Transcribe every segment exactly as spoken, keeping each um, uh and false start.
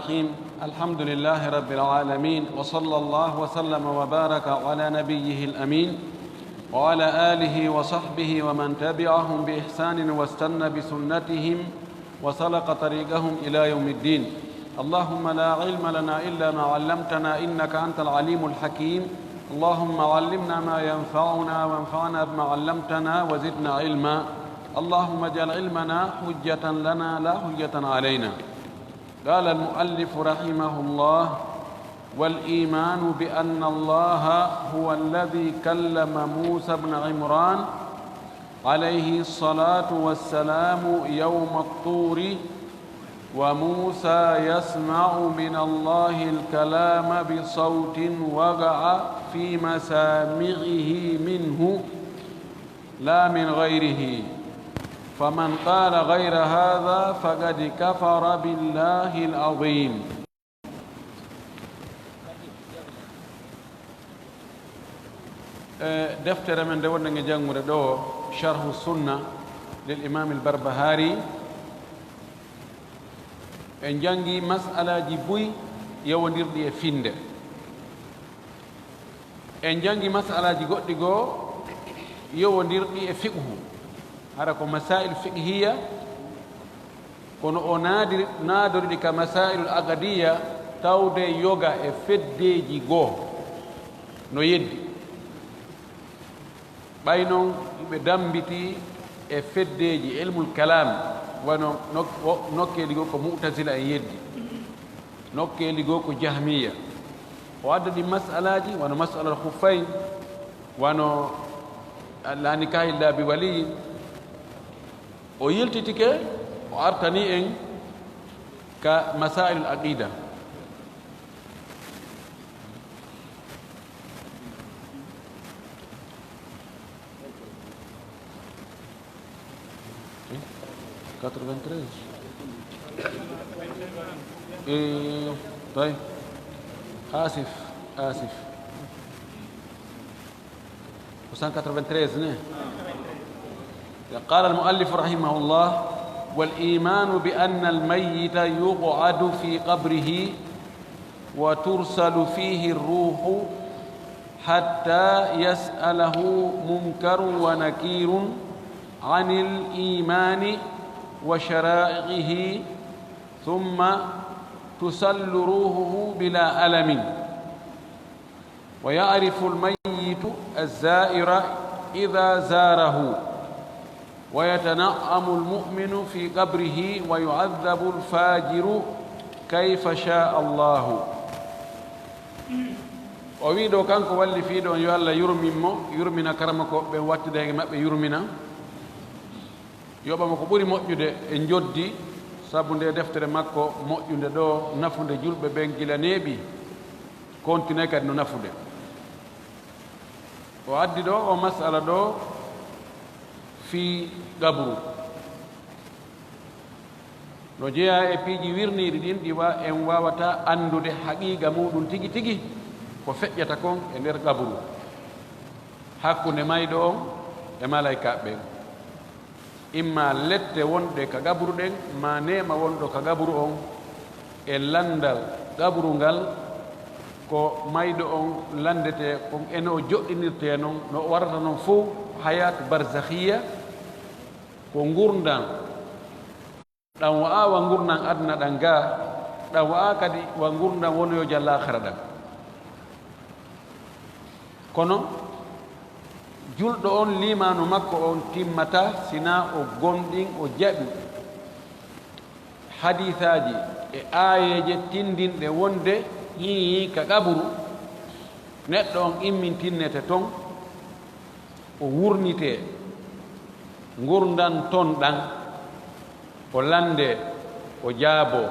الرحيم. الحمد لله رب العالمين، وصلى الله وسلم وبارك على نبيه الأمين وعلى آله وصحبه ومن تبعهم بإحسان واستن بسنتهم وسلك طريقهم إلى يوم الدين. اللهم لا علم لنا إلا ما علمتنا إنك أنت العليم الحكيم. اللهم علمنا ما ينفعنا وانفعنا بما علمتنا وزدنا علما. اللهم اجعل علمنا حجة لنا لا حجة علينا. قال المؤلف رحمه الله: والإيمان بأن الله هو الذي كلم موسى بن عمران عليه الصلاة والسلام يوم الطور، وموسى يسمع من الله الكلام بصوت وقع في مسامعه منه لا من غيره، فمن قال غير هذا فقد كفر بالله العظيم. E deftere men nde wonɗen e janngude ɗo, Sharhu Sunna lil Imam al Barbahari, en janngi mas'alaaji buy yowondirɗi e finnde. En janngi mas'alaaji goɗɗi goo yowondirɗi e fiqhu, hara ko masaa'il fiqhiyya, kono o naadiri, naadori ɗi ka masaa'ilul aqadiyya, tawde yoga e feddeeji goo no yeddi. Ɓay non ɓe dammbiti e feddeeji ilmul kalaam, wano nok-, o-, nokkeeli goo ko Mu'tazila en yeddi, nokkeeli goo ko Jahmiya. O adda ɗi mas'alaaji, wano mas'alal khuffayn, wano laa nikaha illa bi waliyin. O yiltitike, o artani en ka masaa'ilul aqida. Quatre-vingt-treize. Eh, tay. Asif, asif. Ko cent quatre-vingt-treize ne. قال المؤلف رحمه الله: والإيمان بأن الميت يقعد في قبره وترسل فيه الروح حتى يسأله منكر ونكير عن الإيمان وشرائعه، ثم تسل روحه بلا ألم، ويعرف الميت الزائر إذا زاره، ويتنعم المؤمن في قبره، ويعذب الفاجر كيف شاء الله. O wii ɗo, kanko wallifiiɗo on, yo Allah yurmin mo, yurmina karamokooɓe ɓen, wattida e maɓɓe yurmina. Yoɓa mo ko ɓuri moƴƴude e njoddi, sabu nde deftere makko moƴƴunde ɗo, nafunde julɓe ɓen gila neeɓi, kontinay kadi no nafude. O addi ɗo o masala ɗo fii qabru. No jeyaa e piiji wirniiɗi ɗin ɗi wa-, en waawataa anndude haqiiqa muuɗum tigi tigi ko feƴƴata kon e nder qabru, hakkunde mayɗo on e malaykaaɓe ɓen. Imma lette wonɗe ka qabru ɗen, maa neema wonɗo ka qabru on, e lanndal qabru ngal, ko mayɗo on lanndetee kon, e no o joɗɗinirtee non, no o warata non fow, hayaat barzakhiyya, ko ngurndan ɗan wa'aa wa ngurndan aduna ɗan gaa, ɗan wa'aa kadi wa ngurndan wonoyoojan laakhara ɗan. Kono julɗo on, liimaanu makko on timmataa si naa o gomɗin, o jaɓi hadiisaaji e aayeeje tinndinɗe wonde hii ka qaburu neɗɗo on immintinnete ton, o wurnitee ngurndan ton ɗan, o lanndee, o jaaboo.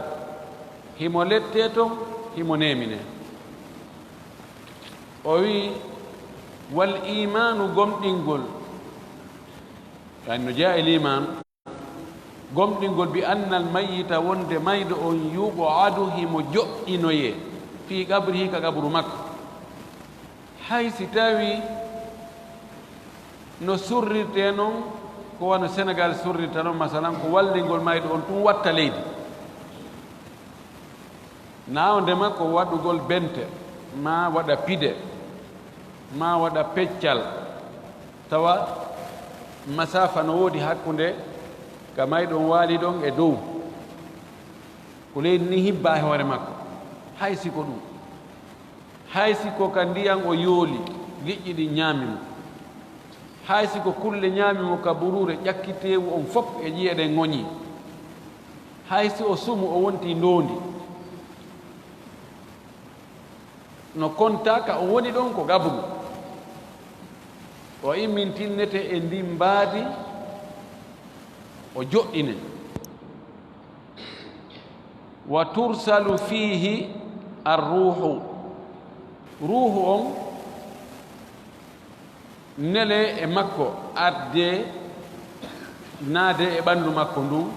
Himo lettee ton, himo neeminee. O wi'i, "Wal iimaanu, gomɗingol." Kadi no jeyaa e liimaanu, gomɗingol bi annal mayyita, wonde mayɗo on, yuq'adu, himo joɗɗinoyee, fii qabrihi, ka qabru makko. Hay si tawii no surrirtee non, ko wano Senegaal surrirta non, masalan, ko wallingol mayɗo on tun watta leydi. Naawde makko waɗugol bente, maa waɗa pide, maa waɗa peccal, tawa masaafa no woodi hakkunde ka mayɗo on waali ɗon e dow. Ko leydi ni hibba e hoore makko, hay si ko ɗum. Hay si ko ka ndiyan o yooli, liƴƴi ɗin ñaami mo. Hay si ko kulle ñaami mo ka buruure, ƴakkiteewu on fof e ƴi'e ɗen ŋoñi. Hay si o sumu, o wonti ndoondi. No kontaa ka o woni ɗon ko gabru. O immintinnete e ndin mbaadi, o joɗɗine. Wa tursalu fiihi arruuhu. Ruuhu on nele e makko, arde naade e ɓanndu makko ndun,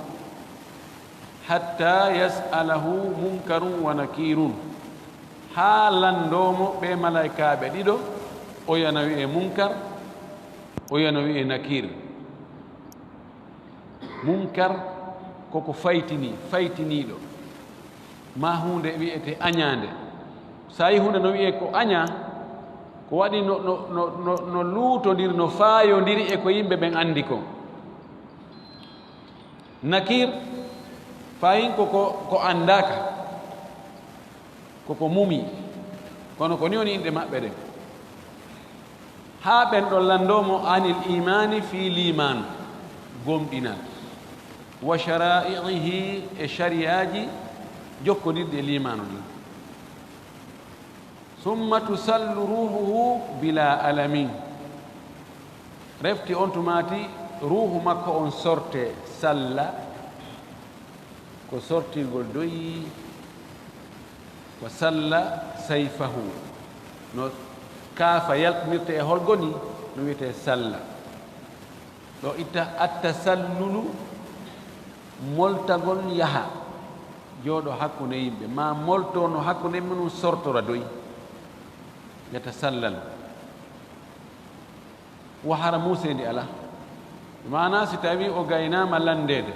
hatta yas'alahu munkarun wa nakirun, haa lanndoo mo ɓee malaykaaɓe ɗiɗo, oya no wi'ee Munkar, oya no wi'ee Nakir. Munkar ko ko faytini, faytiniiɗo, maa huunde wi'etee añaande. So a yii huunde no wi'ee ko añaa, ko waɗi no, no, no, no, no luutondiri, no faayondiri e ko yimɓe ɓen anndi kon. Nakir, fayin ko, ko, ko anndaaka, ko ko mumi, kono ko ni woni inɗe maɓɓe ɗen. Haa ɓen ɗon lanndoo mo anil imaani fii liimaanu, gomɗinal, wa shara'i'ihi, e shariyaaji jokkondirɗi e liimaanu ɗin. Summa tusallu ruuhuhu bila alamin. Refti on tumaati ruuhu makko on sorte, salla, ko sortirgol doyi, ko salla sayfahu. No kaafa yaltinirte e holgo ni, no wi'etee salla. Ɗo itta attasallulu, moltagol yaha, jooɗo hakkunde yimɓe, maa molto no hakkunde yimɓe, ɗum sortora doyi, yata sallal. Wo hara muuseendi alaa. Maanaa, si tawii o gaynaama lanndeede,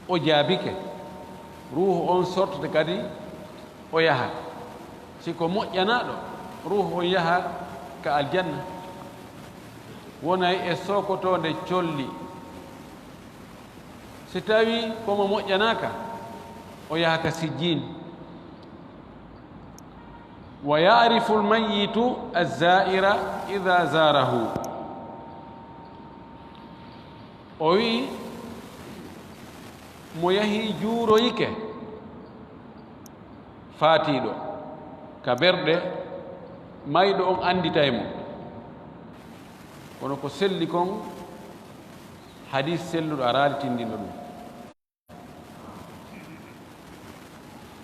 o jaabike, ruuhu on sortote kadi, o yaha. Si ko moƴƴanaaɗo, ruuhu on yaha ka aljanna, wonay e sookotoonde colli. Si tawii ko mo moƴƴanaaka, o yaha ka sijjiin. Wa ya'rifu al-mayyitu az-za'ira idha zarahu. O wi'i, mo yahii juuroyike faatiiɗo ka berɗe, mayɗo on annditay mo. Kono ko selli kon, hadiis selluɗo araali tinndinɗo ɗum.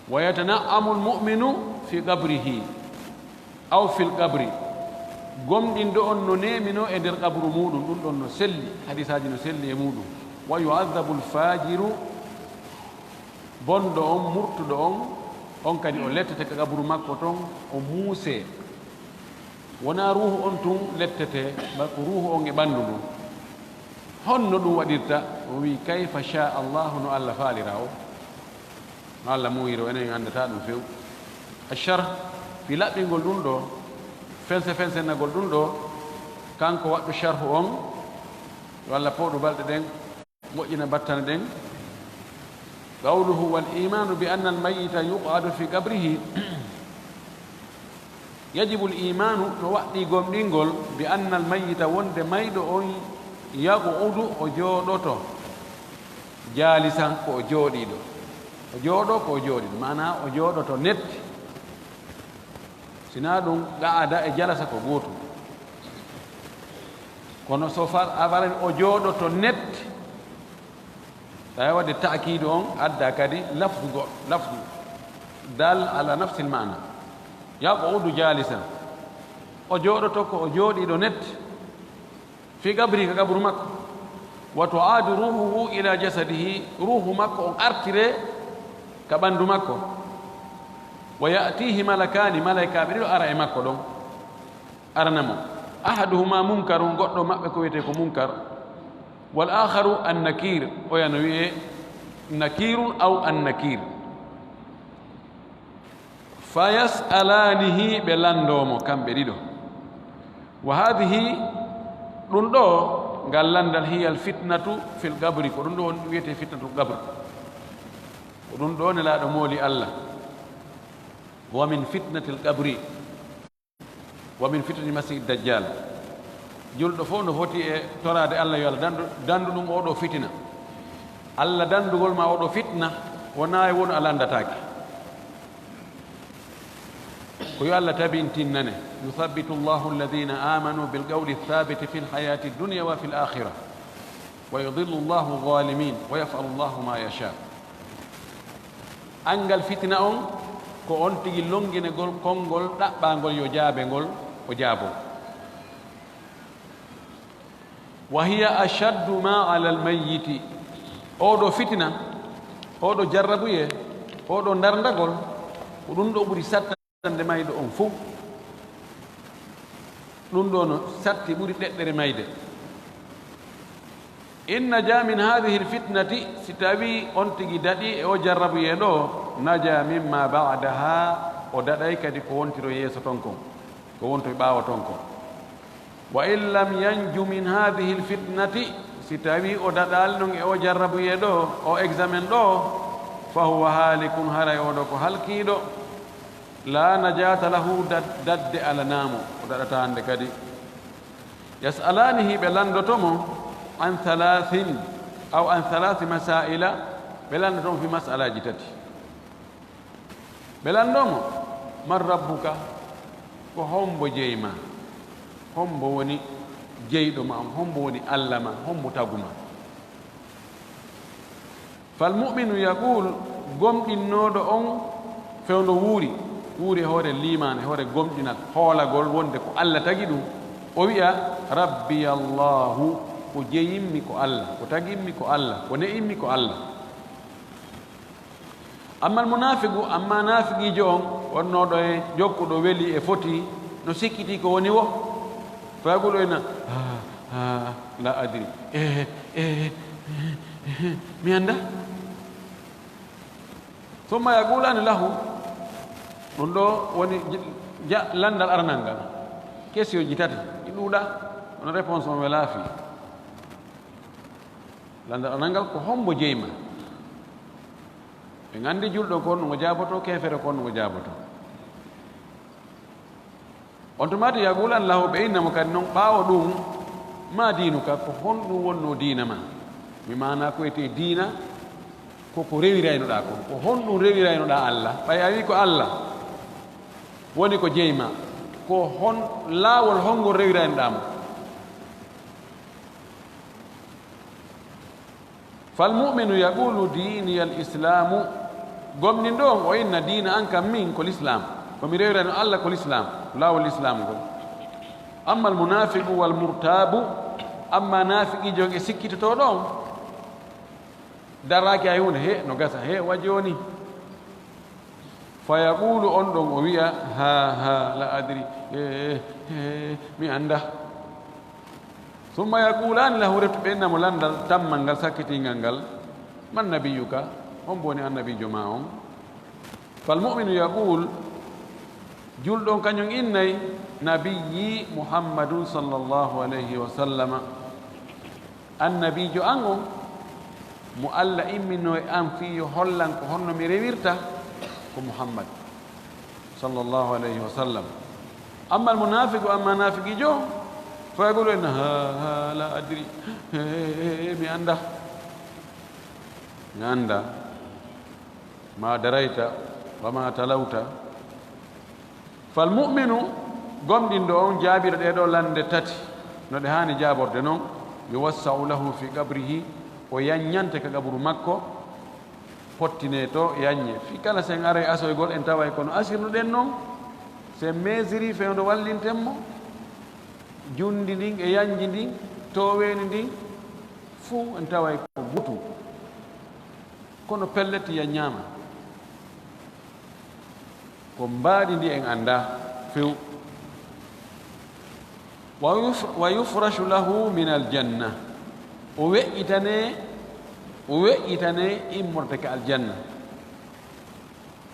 Wa yatana'amu al-mu'minu fi qabrihi aw fil qabri. Gomɗinɗo on no neeminoo e nder qabru muuɗum, ɗum ɗon no selli, hadiisaaji no selli e muuɗum. Wa yu'adhabu al-fajiru, bonɗo on, murtuɗo on, on kadi o lettete ka qabru makko ton, o muusee. Wonaa ruuhu on tun lettete, ba ko ruuhu on e ɓanndu ndun. Honno ɗum waɗirta? O wi'i, "Kayfa sha Allahu", no Allah faalira o. No Allah muuyiri o, enen en anndataa ɗum few. Asharh, fii laɓɓingol ɗum ɗo, fense fensennagol ɗum ɗo, kanko waɗɗo sharhu on, yo Allah pooɗu balɗe ɗen, moƴƴina battane ɗen. Qawluhu, "Wal imaanu bi anna al mayyita yuq'adu fi qabrihi." Yajibu al imaanu, no waɗɗii gomɗingol, bi anna al mayyita, wonde mayɗo on, yaqudu, o jooɗoto, jaalisan, ko o jooɗiiɗo. O jooɗo, ko o jooɗiiɗo. Maanaa, o jooɗoto net. Sinaa ɗum, qa'ada e jalasa ko gootum. Kono so far-, a farin o jooɗoto net, tawi waɗde ta'kiidu on adda kadi lafdu go-, lafdu dal ala nafsil maana. Yaqudu jalisan. O jooɗoto ko o jooɗiiɗo net. Fi qabri, ka qabru makko. Wa tu'adu ruhuhu ila jasadihi, ruhu makko on artire ka ɓandu makko. Wa ya'tihi malakani, malaykaaɓe ɗiɗo ara e makko ɗon. Arana mo. Ahaduhuma munkarun, goɗɗo maɓɓe ko wiyetee ko Munkar. Wal akharu an nakir, oya no wiyee Nakirun aw an nakir. Fa yas'alanihi, ɓe lanndo mo kamɓe ɗiɗo. Wa hadhihi, ɗum ɗo, ngal lanndal, hiya al fitnatu fil qabri, ko ɗum ɗo on wiyetee fitnatul qabri. Ko ɗum ɗo Nelaaɗo mooli Allah. Wa min fitnatil qabri, wa min fitnati masiih dajjal. Julɗo fof no foti e toraade Allah yo Allah danndu, danndu ɗum oo ɗoo fitina. Allah danndugol ma oo ɗoo fitna, wonaa e wonu a lanndataake. Ko yo Allah tabintinnane. Yuthabbitu Allahu alladhina amanu bil qawli thabiti fil hayati dunya wa fil akhirah. Wa yudillu Allahu zalimin wa yaf'alu Allahu ma yasha. Anngal fitina on ko on tigi lonnginegol konngol ɗaɓɓaangol yo jaabe ngol o jaaboo. Wa hiya ashaddu ma ala al mayyiti. Oo ɗoo fitina, oo ɗoo jarrabuyee, oo ɗoo ndarndagol, ko ɗum ɗo ɓuri sattande mayɗo on fof. Ɗum ɗo no satti ɓuri ɗeɗɗere mayde. In naja min hadhihi al fitnati, si tawi on tigi daɗi e o jarrabuyee ɗo, naja mimma ba'daha, o daɗay kadi ko wontiro yeeso ton kon, ko wonto e ɓaawo ton kon. Wa in lam yanju min hadhihi al fitnati, si tawi o daɗaali non e o jarrabuyee ɗo, o examen ɗo, fa huwa halikun, haray oo ɗoo ko halkiiɗo. La najata lahu, dad-, dadde alanaamo, o daɗata hannde kadi. Yas'alanihi, ɓe lanndoto mo, an thalathin, aw an thalathi masaila, ɓe lanndoto mo fi mas'alaaji tati. Ɓe lanndoo mo, man rabbuka, ko hombo jeyi ma? Hombo woni jeyɗo ma on? Hombo woni Allah ma? Hombo tagu ma? Fal mu'minu yaqul, gomɗinnooɗo on fewndo wuuri, wuuri e hoore liimaan, e hoore gomɗinal, hoolagol wonde ko Allah tagi ɗum, o wi'a, rabbi Allahu, ko jeyimmi ko Allah, ko tagimmi ko Allah, ko ne'immi ko Allah. Amma almunafiqu, amma naafiqiijo on, wonnooɗo e jokkuɗo weli e foti, no sikkitii ko woni wo. Fa yaqulu ina, "Ah, ah, la adri." Eh, eh, eh, eh, mi annda. Summa yaqulani lahu, ɗum ɗo woni j-, ja-, lanndal aranal ngal. Question ji tati, ɗi ɗuuɗa, kono réponse on welaa fii. Lanndal aranal ngal ko hombo jeyma? Ɓe nganndi julɗo kon no ngo jaaboto, keefere kon no ngo jaaboto. On tuma to yaqulani lahu, ɓe inna mo kadi non ɓaawo ɗum, ma diinuka, ko honɗum wonnoo diina ma? Mi maana ko etee diina, ko ko rewiraynoɗaa kon. Ko honɗum rewiraynoɗaa Allah? Ɓay a wii ko Allah woni ko jeyma, ko hon laawol honngol rewiraynoɗaa mo? Fal mu'minu yaqulu, "Dini al islamu." Gomɗinɗo on, o inna, "Diina an kam min ko l'islam." Ko mi rewirano Allah ko l'islam, laawol l'islam ngol. Amma al munafiqu wal murtabu, amma naafiqiijo on e sikkitotooɗo on, daraaki hay huunde, he, no gasa, he, wa jooni. Fa yaqulu, on ɗon o wi'a, "Ha, ha, la adri, eh, eh, mi annda." Summa yaqulani lahu, refti ɓe inna mo lanndal tammal ngal, sakkitingal ngal, "Man nabiyuka?" Hombo woni annabiijo ma on? Fal mu'minu yaqul, julɗo on kañum innay, "Nabiyyi Muhammadun sallallahu alayhi wa sallama." Annabiijo an on, mo Allah imminno e an fii yo hollan ko honno mi rewirta, ko Muhammad, sallallahu alayhi wa sallam. Amma al munafiqu, amma naafiqiijo, fa yaqulu, "Ha, ha, la adri." He, he, he, he, mi annda. Mi annda. Ma darayta, wa ma talawta. Fal mu'minu, gomɗinɗo on, jaabiiɗo ɗee ɗoo lannde tati, no ɗe haani jaaborde non, yuwassa'u lahu fi qabrihi, o yaññante ka qaburu makko, pottinee to, yaññee. Fii kala sen aray asoygol, en taway kono asirnuɗen non, sen meesirii fewndo wallinten mo, junndi ndin e yañji ndin, tooweeni ndin, fuu en taway ko butu. Kono pellet yaññaama. Ko mbaadi ndi en anndaa few. Wa yuf-, wa yufrashu lahu min aljanna. O weƴƴitanee, o weƴƴitanee immorde ka aljanna.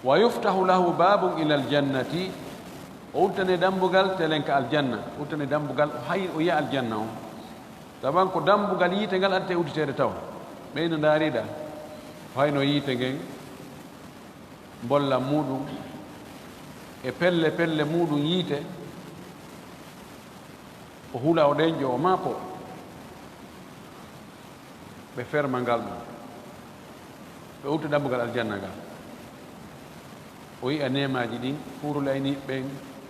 Wa yuftahu lahu babun ila aljannati, o udditane dambugal telen ka aljanna, udditane dambugal, o hay, o yiya aljanna on. Taban ko dambugal yiite ngal addete udditeede taw. Ɓeyno ndaariɗa, o hayno yiite ngen, mbollam muɗum, e pelle pelle muɗum yiite, o hula o ɗenƴo o maako. Ɓe ferma ngal ɗum, ɓe uddita dambugal aljanna ngal. O yi'a neemaaji ɗin, huurul ayni ɓen,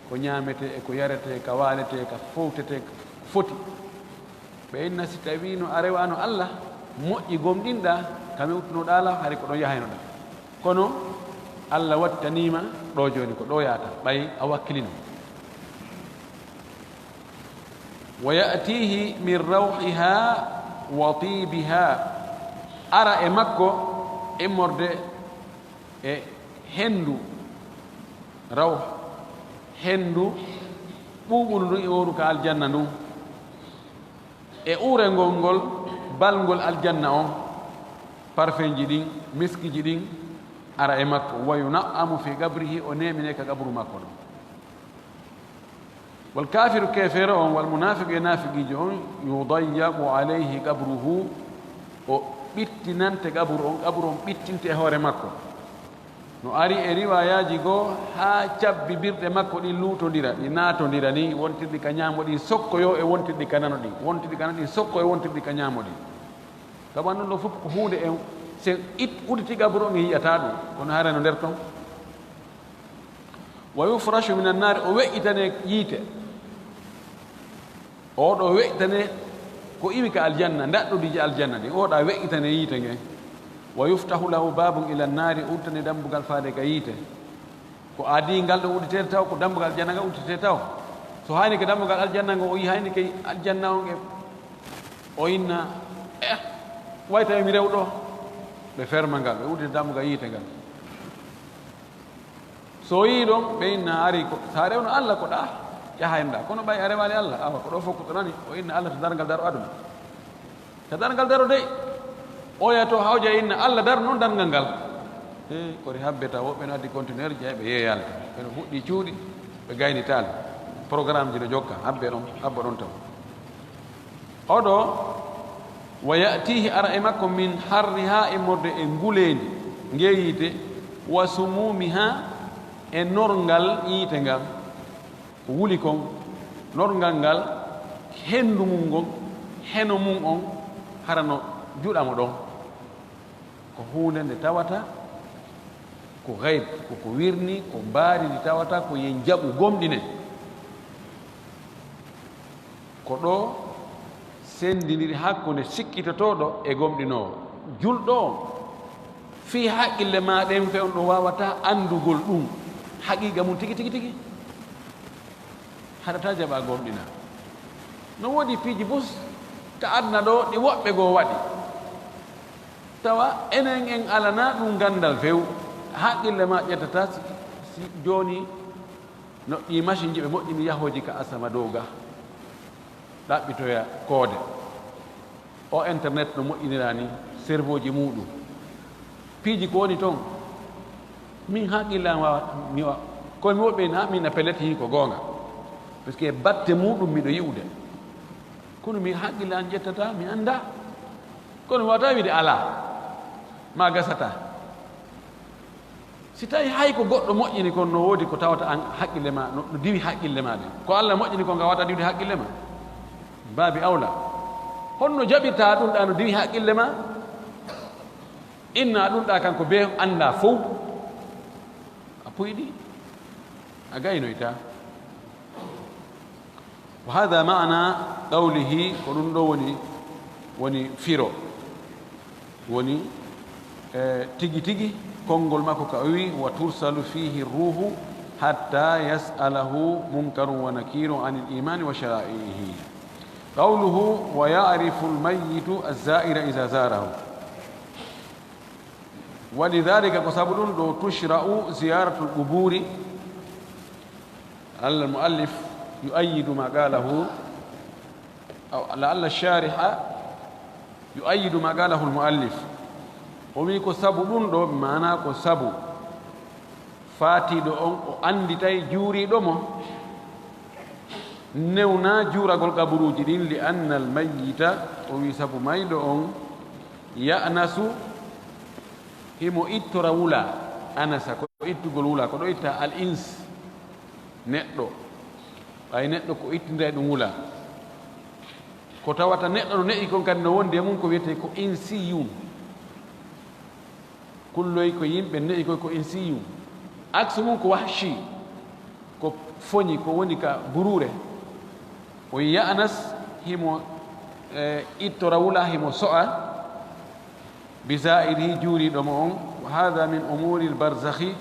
ko ñaametee e ko yaretee, ka waaletee, ka fowtetee, ko foti. Ɓe inna si tawiino a rewaano Allah, moƴƴi gomɗinɗaa, ka mi uttunoɗaa la, hari ko ɗon yahaynoɗaa. Kono Allah wattaniima ɗoo jooni, ko ɗoo yaata, ɓay a wakkilino. Wa ya'tihi min rawhiha wa tibiha, ara e makko immorde e hendu, rawh, hendu ɓuuɓundu ndun e wonu ka aljanna ndun, e uurengol ngol balngol aljanna on, parfenji ɗin, miskiji ɗin, ara e makko. Wa yuna'amu fi qabrihi, o neemine ka qaburu makko ɗon. Wal kafiru, keefeero on, wal munafiqu, e naafiqiijo on, yudayyaqu alayhi qabruhu, o ɓittinante qaburu on, qaburu on ɓittinte e hoore makko. No ari e riwaayaaji goo, haa cabbi birɗe makko ɗin luutondira, ɗi naatondira ni, wontirɗi ka ñaamo ɗin sokkoyoo e wontirɗi ka nano ɗin, wontirɗi ka nano ɗin sokkoyoo e wontirɗi ka ñaamo ɗin. Tawa ɗum ɗoo fof ko huunde en, sen it-, udditi qaburu on en yi'ataa ɗum, kono hara no nder ton. Wa yufrashu minan naari, o weƴƴitane yiite. Oo ɗoo weƴƴitane ko iwi ka aljanna, ndaɗɗudiji aljanna ɗin. Oo ɗaa weƴƴitane yiite ngen. Wa yuftahu lahu babun ila naari, udditane dambugal faade ka yiite. Ko aadi ngal ɗoo udditede taw, ko dambugal aljanna ngal udditede taw. So hayni ko dambugal aljanna ngal, o yi hayni kay aljanna on e, o inna, eh, way tawi mi rew ɗoo. Ɓe ferma ngal, ɓe uddita dambugal yiite ngal. So o yii ɗon, ɓe inna ari ko, so a rewno Allah ko ɗaa, yaha en ɗaa. Kono ɓay a rewaali Allah, awa ko ɗoo fof ko to nani, o inna Allah to darngal daro aduna. To darngal daro dey, oya to hawja inna Allah daro non darngal ngal. E, kori habbe taw woɓɓe no addi conteneur ji, ɓe yeeyaali. Ɓe no fuɗɗi cuuɗi, ɓe gaynitaali. Programme ji no jokka, habbe ɗon, habba ɗon taw. Oɗo, wa ya'tihi, ara e makko, min harriha, e morde e nguleendi ngee yiite, wa sumumiha, e norngal yiite ngal, ko wuli kon, norngal ngal, hendu mum ngon, heno mum on, hara no juɗa mo ɗon. Ko huunde nde tawata ko gayb, ko ko wirni, ko mbaari ndi tawata ko yen jaɓu gomɗine. Ko ɗoo senndindiri hakkunde sikkitotooɗo e gomɗinoowo. Julɗo on, fii haqqille maa ɗen fewndo waawataa anndugol ɗum haqiiqa mum tigi, tigi, tigi. Haɗataa jaɓaa gomɗinaa. No woodi piiji bus ka aduna ɗoo ɗi woɓɓe goo waɗi. Tawa enen en alanaa ɗum ganndal few. Haqqille maa ƴettataa si, si jooni no ɗii machine ji ɓe moƴƴini yahooji ka asama dow ga, ɗaɓɓitoya koode. O internet no moƴƴiniraa ni, servooji muuɗum. Piiji ko woni toon, min haqqille am waawa, mi wa-, kono mi woɓɓe na, min a pellet hii ko goonga. Parce que batte muuɗum miɗo yi'ude. Kono mi haqqille am ƴettataa, mi anndaa. Kono mi waawataa wiide alaa, maa gasataa. Si tawii hay ko goɗɗo moƴƴini kon, no woodi ko tawata an haqqille maa, no, no diwi haqqille maa ɗen. Ko Allah moƴƴini kon, nga waawataa diwde haqqille maa. Baabi awla. Honno jaɓirtaa ɗum ɗaa no diwi haqqille maa? Inna ɗum ɗaa kanko bee anndaa fow. A puyɗi, a gaynoytaa. Wa hada maana qawlihi, ko ɗum ɗo woni, woni firo, woni, eh, tigi tigi konngol makko ka o wi, "Wa tursalu fihi ruhu hatta yas'alahu munkarun wa nakirun anil imani wa shara'ihi." Qawluhu, "Wa ya'rifu al-mayyitu az-za'ira iza zarahu." Wa lidhalika, ko sabu ɗum ɗo, tushra'u ziyaratul quburi. La'alla al-mu'allif yu'ayyidu ma qalahu, aw la'alla ash-shariha yu'ayyidu ma qalahu al-mu'allif. O wi ko sabu ɗum ɗo, maana ko sabu Faatiiɗo on o annditay juuriiɗo mo, newnaa juuragol qaburuuji ɗin, li annal mayyita, o wi'i sabu mayɗo on, ya'nasu, himo ittora wula, anasa, ko ittugol wula, ko ɗo itta al ins, neɗɗo, ɓay neɗɗo ko ittinday ɗum wula, ko tawata neɗɗo no ne'i kon kadi no wondi e mum ko wiyetee ko insiyun. Kulloy ko yimɓe, ne'i koy ko insiyun. Aksu mum ko wahshi, ko foñi, ko woni ka buruure. O ya'nas, himo, eh, ittora wula, himo so'a. Bi za'irihi, juuriiɗo mo on. Wa hadha min umuril barzakhi,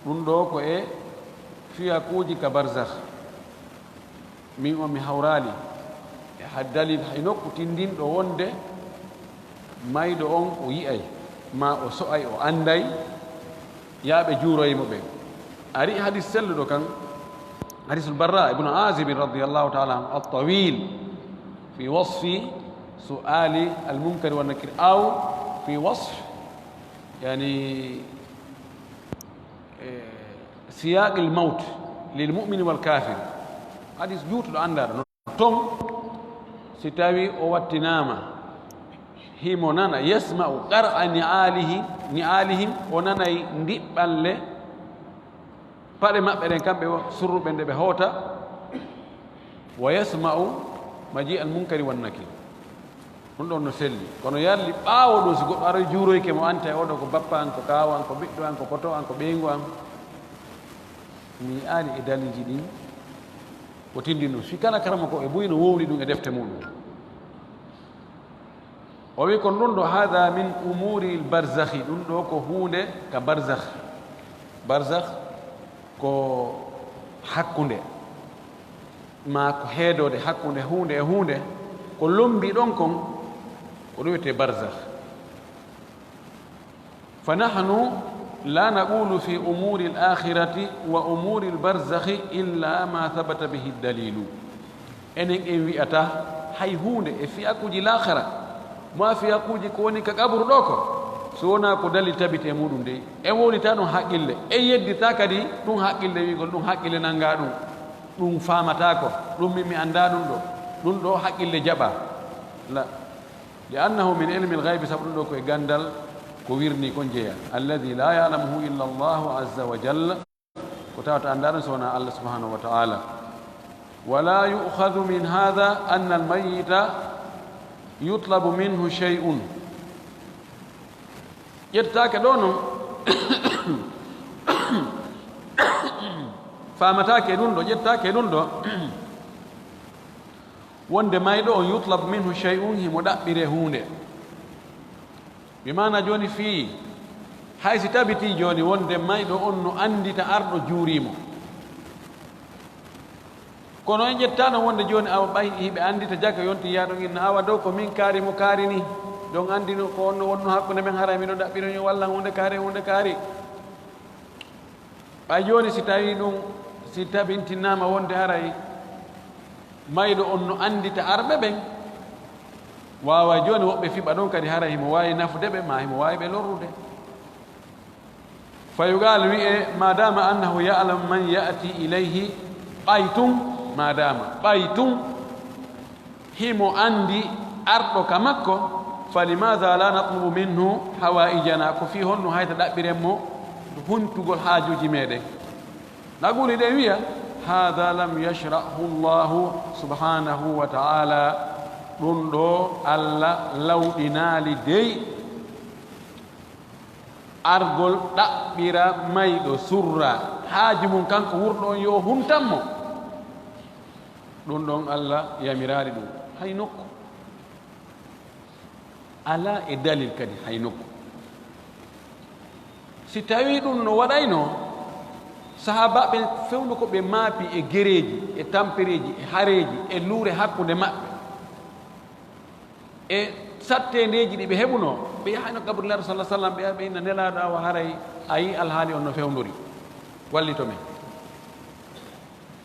ɗum ɗo ko e fiyakuuji ka barzakh. Min on mi hawraali e ha dalil hay nokku tindinɗo wonde mayɗo on o yi'ay, ma o so'ay, o anday, yaa ɓe juuroye mo ɓe. Ari hadis selluɗo kan, hadisul Barra ibnu Azib radiyallahu ta'ala anhu, at-tawil fi wasfi su'ali al-munkari wan nakir, aw fi wasf, yani, eh, siyaqil mawt lil mu'mini wal kafir. Hadis juutuɗo andaɗo no ton, si tawi o wattinaama, himo nana, yasma'u qar'a ni'alihi, ni'alihim, o nanay ndiɓɓanle paɗe maɓɓe ɗen, kamɓe o surruɓe nde ɓe hoota, wa yasma'u maji al munkari wan nakir. Ɗum ɗon no selli. Kono yalli ɓaawo ɗum, si goɗɗo aroy juuroyke mo, ante oɗo ko bappa an, ko kaawa an, ko ɓiɗɗo an, ko koto an, ko ɓeyngu an, mi yi'aali e daliiji ɗin ko tindin ɗum. Si kala karama ko e buy no wowli ɗum e defte muɗum. O wi kon ɗum ɗo, hada min umuri l barzakhi, ɗum ɗo ko huunde ka barzakh. Barzakh ko hakkunde, ma ko heedoode hakkunde huunde e huunde, ko lombi ɗon kon, ko ɗum wiyetee barzakh. Fa nahnu la naqulu fi umuri l akhirati wa umuri l barzakhi illa ma thabata bihi dalilu. Enen en wi'ata hay huunde e fiyakuuji laakhara, ma fiyakuuji ko woni ka qaburu ɗo ko, so wonaa ko dalil tabiti e muɗum dey. En wowlita ɗum haqqille, en yeddita kadi ɗum haqqille, wi'gol ɗum haqqille nannga ɗum, ɗum faamataako, ɗum min mi anndaa ɗum ɗo, ɗum ɗo haqqille jaɓa. La. Li annahu min ilmi l-ghaybi, sabu ɗum ɗo ko e ganndal ko wirnii kon jeyaa. Alladhi la ya'lamuhu illa Allahu azza wa jalla. Ko tawata anndaa ɗum so wonaa Allah subhanahu wa ta'ala. Wa la yu'khadhu min hadha anna al-mayyita yutlabu minhu shay'un. Ƴettataake ɗo non, faamataake e ɗum ɗo, ƴettataake e ɗum ɗo, wonde mayɗo on yutlabu minhu shay'un, himo ɗaɓɓiree huunde. Bi maana jooni fii, hay si tabitii jooni wonde mayɗo on no anndita arɗo juurii mo. Kono en ƴettaano wonde jooni awa ɓay hiɓe anndita jaka yonti yaa ɗon inna awa dow ko min kaari mo kaari ni. Ɗon anndi no ko on no wonno hakkunde men, haray miɗo ɗaɓɓirani walla huunde kaari, huunde kaari. Ɓay jooni si tawii ɗum, si tabintinaama wonde haray mayɗo on no anndita arɓe ɓen, waaway jooni woɓɓe fiɓa ɗon kadi haray himo waawi nafude ɓe, maa himo waawi ɓe lorrude. Fa yuqaal wi'ee, ma dama annahu ya'lamu man ya'ti ilayhi, ɓay tun, ma dama, ɓay tun, himo anndi arɗo ka makko, fa limaada la natlubu minhu hawaa'ijana, ko fii honno hayta ɗaɓɓiren mo huntugol haajuuji meɗen? Naguli ɗen wi'a, haada lam yashra'hu Allahu subhanahu wa ta'ala, ɗum ɗo Alla lawɗinaali dey. Argol ɗaɓɓira mayɗo surra haaju mum kanko wurɗo on yo huntan mo, ɗum ɗon Alla yamiraali ɗum hay nokku. Alaa e dalil kadi hay nokku. Si tawii ɗum no waɗaynoo, sahaabaaɓe fewndo ko ɓe maapi e gereeji, e tampereeji, e hareeji, e luure hakkunde maɓɓe, e satteendeeji ɗi ɓe heɓunoo, ɓe yahayno kabru Nelaaɗo sallallaahu alayhi wa sallam, ɓe yaha ɓe inna Nelaaɗo, awa haray a yii alhaali on no fewndori, wallito men.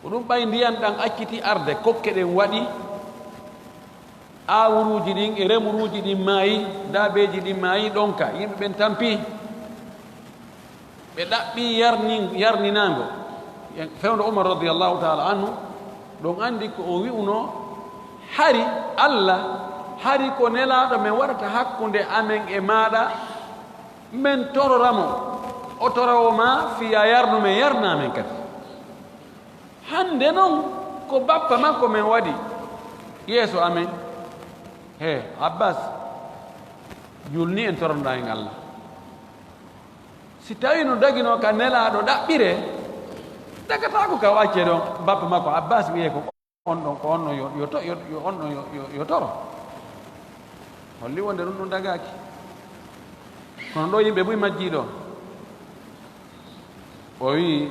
Ko ɗum ɓay ndiyan ɗan accitii arde, kokke ɗen waɗi, aawuruuji ɗin e remuruuji ɗin maayi, daabeeji ɗin maayi, ɗonka yimɓe ɓen tampii. Ɓe ɗaɓɓi yarnin-, yarninaango. Fewndo Umar radiyallahu ta'ala anhu, ɗon anndi ko o wi'uno, hari Allah, hari ko nelaaɗo men waɗata hakkunde amen e maaɗa, men torora mo, o torowo ma, fiya yarnu men, yarna men kadi. Hannde non, ko bappa makko men waɗi yeeso amen. He, Abbas, julni en toronɗaa en Allah. Si tawii no daginoo ka nelaaɗo ɗaɓɓiree, dagataako ka o accee ɗon. Bappa makko Abbas wi'ee ko on ɗon, ko on ɗon yo, yo to-, yo, yo on ɗon yo, yo, yo toro. Holli wonde ɗum ɗum dagaaki. Kono ɗo yimɓe buy majjii ɗo. O wi'i,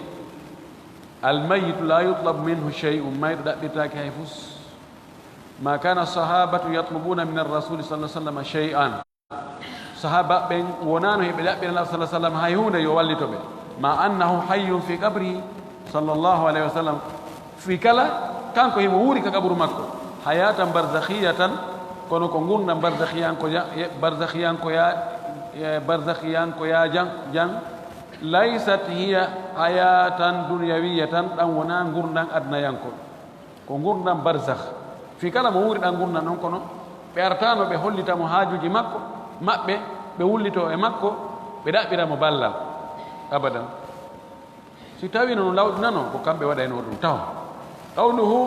"Almayyitu la yutlabu minhu shay'un", mayɗo ɗaɓɓirtaake hay fus. Ma kana sahabatu yatlubuna min ar-rasuli sallallahu alaihi wasallam shay'an. Sahaba ɓen wonaano heɓe ɗaɓɓira Nulaaɗo sallallahu alaihi wasallam hay huunde yo wallito ɓe. Ma annahu hayyun fi qabrihi sallallahu alaihi wasallam. Fi kala kanko himo wuuri ka qaburu makko. Hayatan barzakhiyatan, kono ko ngurndan barzakhiyanko ja-, ye-, barzakhiyanko ya-, ye-, barzakhiyanko ya jan, jan. Laysat hiya hayatan dunyawiyatan, ɗan wonaa ngurndan adnayanko. Ko ngurndan barzakh. Fii kala mo wuuri ɗan ngurndan ɗon, kono ɓe artaano ɓe hollita mo haajuuji makko, maɓɓe, ɓe wullitoo e makko, ɓe ɗaɓɓira mo ballal. Abadan. Si tawii no lawɗinanoo, ko kamɓe waɗaynoo ɗum taho. Qawluhu,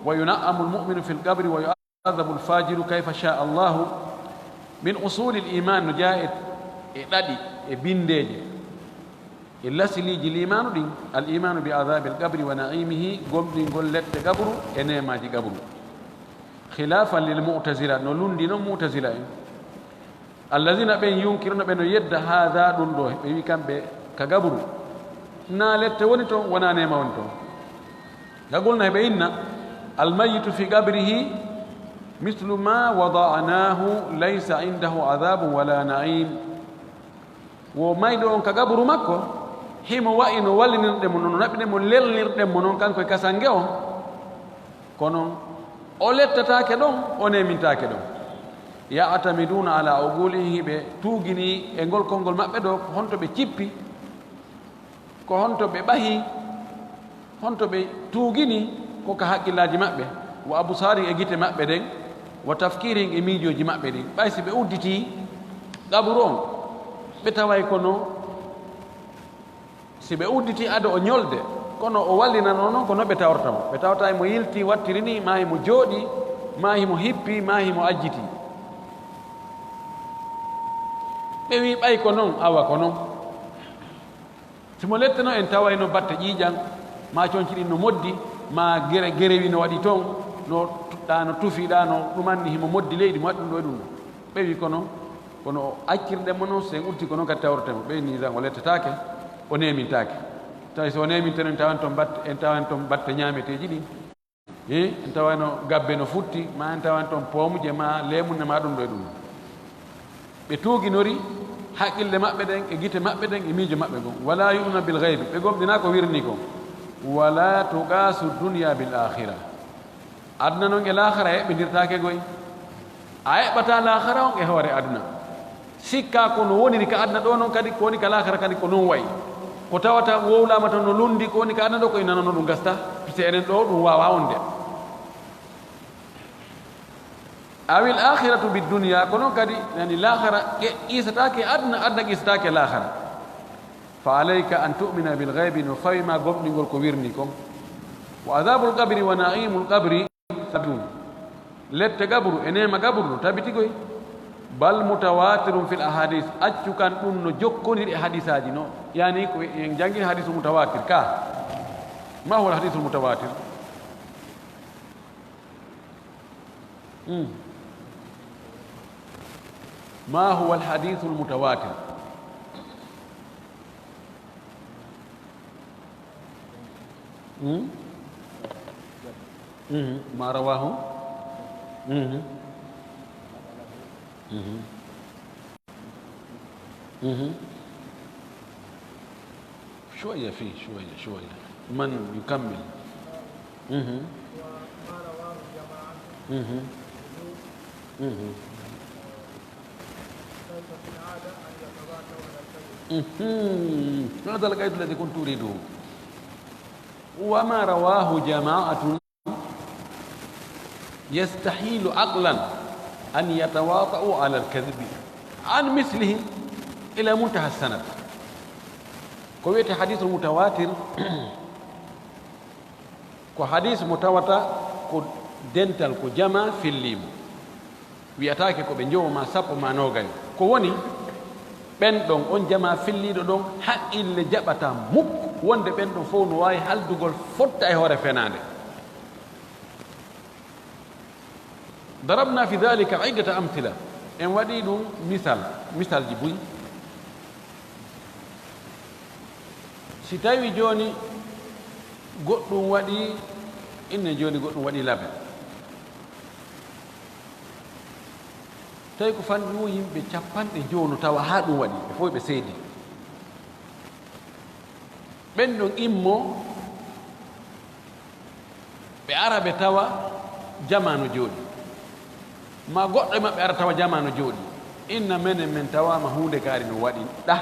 "Wa yuna'amu al-mu'minu fil qabri wa yu'adhabu al-fajiru kayfa sha Allahu." Min usuli al-iman, no jeyaa e, e ɗaɗi, e binndeeje. E lasiliiji liimaanu ɗin, al-imaanu bi adhaabil qabri wa na'iimihi, gomɗingol lette qabru e neemaaji qabru. Khilaafan lil mu'tazila, no lunndi non mu'tazila en. Alladhina, ɓen, yunkiruna, ɓe no yedda haadha, ɗum ɗo, ɓe wi kamɓe ka qabru, na lette woni ton, wona neema woni ton. Ka qulna, heɓe inna, al-mayyitu fi qabrihi mithlu ma wada'nahu, laysa indahu adhaabun wala na'iim. Wo mayɗo on ka qaburu makko, himo wa'i no wallinirɗen mo non, no naɓɓirɗen mo, lelnirɗen mo non, kanko e kasange on. Kono o lettataake ɗon, o neemintaake ɗon. Ya'tamiduuna ala uqulihim, hiɓe tuugini e ngol konngol maɓɓe ɗo, ko honto ɓe cippi, ko honto ɓe ɓahi, honto ɓe tuugini, ko ka haqqillaaji maɓɓe, wa absaarihim, e gite maɓɓe ɗen, wa tafkiirihim, e miijooji maɓɓe ɗin. Ɓay si ɓe udditii qaburu on, ɓe taway kono, si ɓe udditii ado o ñolde, kono o wallinanoo non, ko no ɓe tawrata mo. Ɓe tawata himo yiltii, wattiri nii, maa himo jooɗii, maa himo hippii, maa himo ajjitii. Ɓe wi'i, ɓay ko non, awa ko non. Si mo letteno, en tawayno batte ƴiiƴan, maa conci ɗin no moddi, maa gere-, gerewi no waɗi ton, no tu-, ɗa no tufi, ɗa no ɗumanni, himo moddi leydi, mo waɗi ɗum ɗo e ɗum ɗo. Ɓe wi kono, kono o accirɗen mo non, si en udditii ko non kadi tawreten mo. Ɓe ni tan o lettetaake, o neemintaake. Tawi so o neeminteno, en tawan ton batte, en tawan ton batte ñaameteeji ɗin. Hi, en tawayno gabbe no futti, ma en tawan ton poomuje, ma leemunne, ma ɗum ɗo e ɗum. Ɓe tuuginori haqqille maɓɓe ɗen, e gite maɓɓe ɗen, e miijo maɓɓe ngon. Wala yu'minuna bil ghaybi, ɓe gomɗinaa ko wirnii kon. Wala tuqasu dunya bil akhirah. Aduna non e laakhara eɓɓindirtaake goy. A eɓɓataa laakhara on e hoore aduna. Sikkaa ko no woniri ka aduna ɗo non kadi, ko woni ka laakhara kadi ko non wa'i. Ko tawata wowlaama ton no lunndi, ko woni ka aduna ɗo ko ina non ɗum gasta, puisque enen ɗo ɗum waawaa wonde. Awil akhiratu bid dunya, ko non kadi, yani laakhara qe-, qisataake aduna, aduna qisataake laakhara. Fa alayka an tu'mina bil ghaybi, no fawi ma gomɗingol ko wirnii kon. Wa adhabul qabri wa na'imul qabri sabitun. Lette qabru e neema qabru no tabiti koy. Bal mutawatirun fil ahadith. Accu kan ɗum no jokkondiri e hadisaaji no. Yani ko en janngii hadisul mutawatir ka. Ma huwa al hadisul mutawatir? Hmm. Ma huwa al hadisul mutawatir? Hmm? Mhm. Ma rawahu? Mhm. Mhm. Mhm. شوية فيه، شوية، شوية. من يكمل؟ Mhm. Mhm. Mhm. Mhm. هذا القيد الذي كنت أريده. وما رواه جماعة يستحيل عقلا أن يتواطؤوا على الكذب عن مثلهم إلى منتهى السند. Ko wiyetee hadiisul mutawaatir, ko hadiis mo tawata ko dental, ko jamaa fillii mo. Wiyataake ko ɓe njowo maa sappo maa noogayo. Ko woni, ɓen ɗon, on jamaa filliiɗo ɗon, haqqille jaɓataa muk wonde ɓen ɗon fow no waawi haldugol fotta e hoore fenaande. ضربنا في ذلك عدة أمثلة. En waɗii ɗum misal, misalji buy. Si tawi jooni goɗɗum waɗii, inne jooni goɗɗum waɗii labe. Tawi ko fanɗi mum yimɓe capanɗe jowo no tawa haa ɗum waɗi, ɓe fof ɓe seedi. Ɓen ɗon immo, ɓe ara ɓe tawa jamaa no jooɗi. Ma goɗɗo e maɓɓe ara tawa jamaa no jooɗi. Inna menen men tawaama huunde kaari no waɗi ɗah.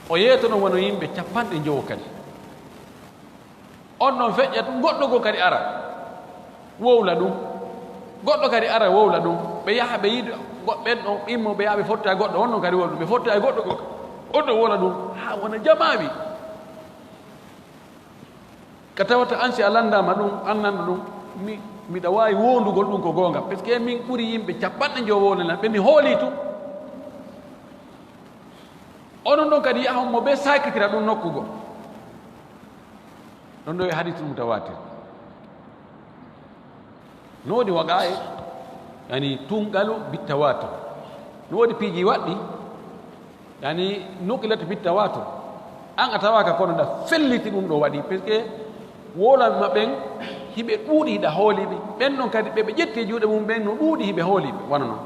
O yeetono wano yimɓe capanɗe jowo kadi. On ɗon feƴƴa tun, goɗɗo goo kadi ara, wowla ɗum. Goɗɗo kadi ara, wowla ɗum. Ɓe yaha, ɓe yiida goɗ-, ɓen ɗon immo, ɓe yaha, ɓe fotta e goɗɗo, on ɗon kadi wowla ɗum. Ɓe fotta e goɗɗo goo, on ɗon wowla ɗum. Haa wona jamaawi. Ka tawata an, si a lanndaama ɗum, an nanɗo ɗum, mi, miɗa waawi wowlugol ɗum ko goonga. Parce que min ɓuri yimɓe capanɗe jowo wowlana, ɓe mi hoolii tun. Onon ɗon kadi, yahon mo ɓe saakitira ɗum nokku goo. Ɗon ɗo e hadiisul mutawaatir. No woodi waqa'i, yani tunqalu bittawaatur. No woodi piiji waɗɗi, yani nuqilat bittawaatur. An a tawaaka kono ɗa felliti ɗum ɗo waɗi, parce que wowlanma ɓen hiɓe ɗuuɗi hiɗa hooliɓe. Ɓen ɗon kadi ɓe ɓe ƴetti e juuɗe mum ɓen no ɗuuɗi hiɓe hooliɓe, wano non.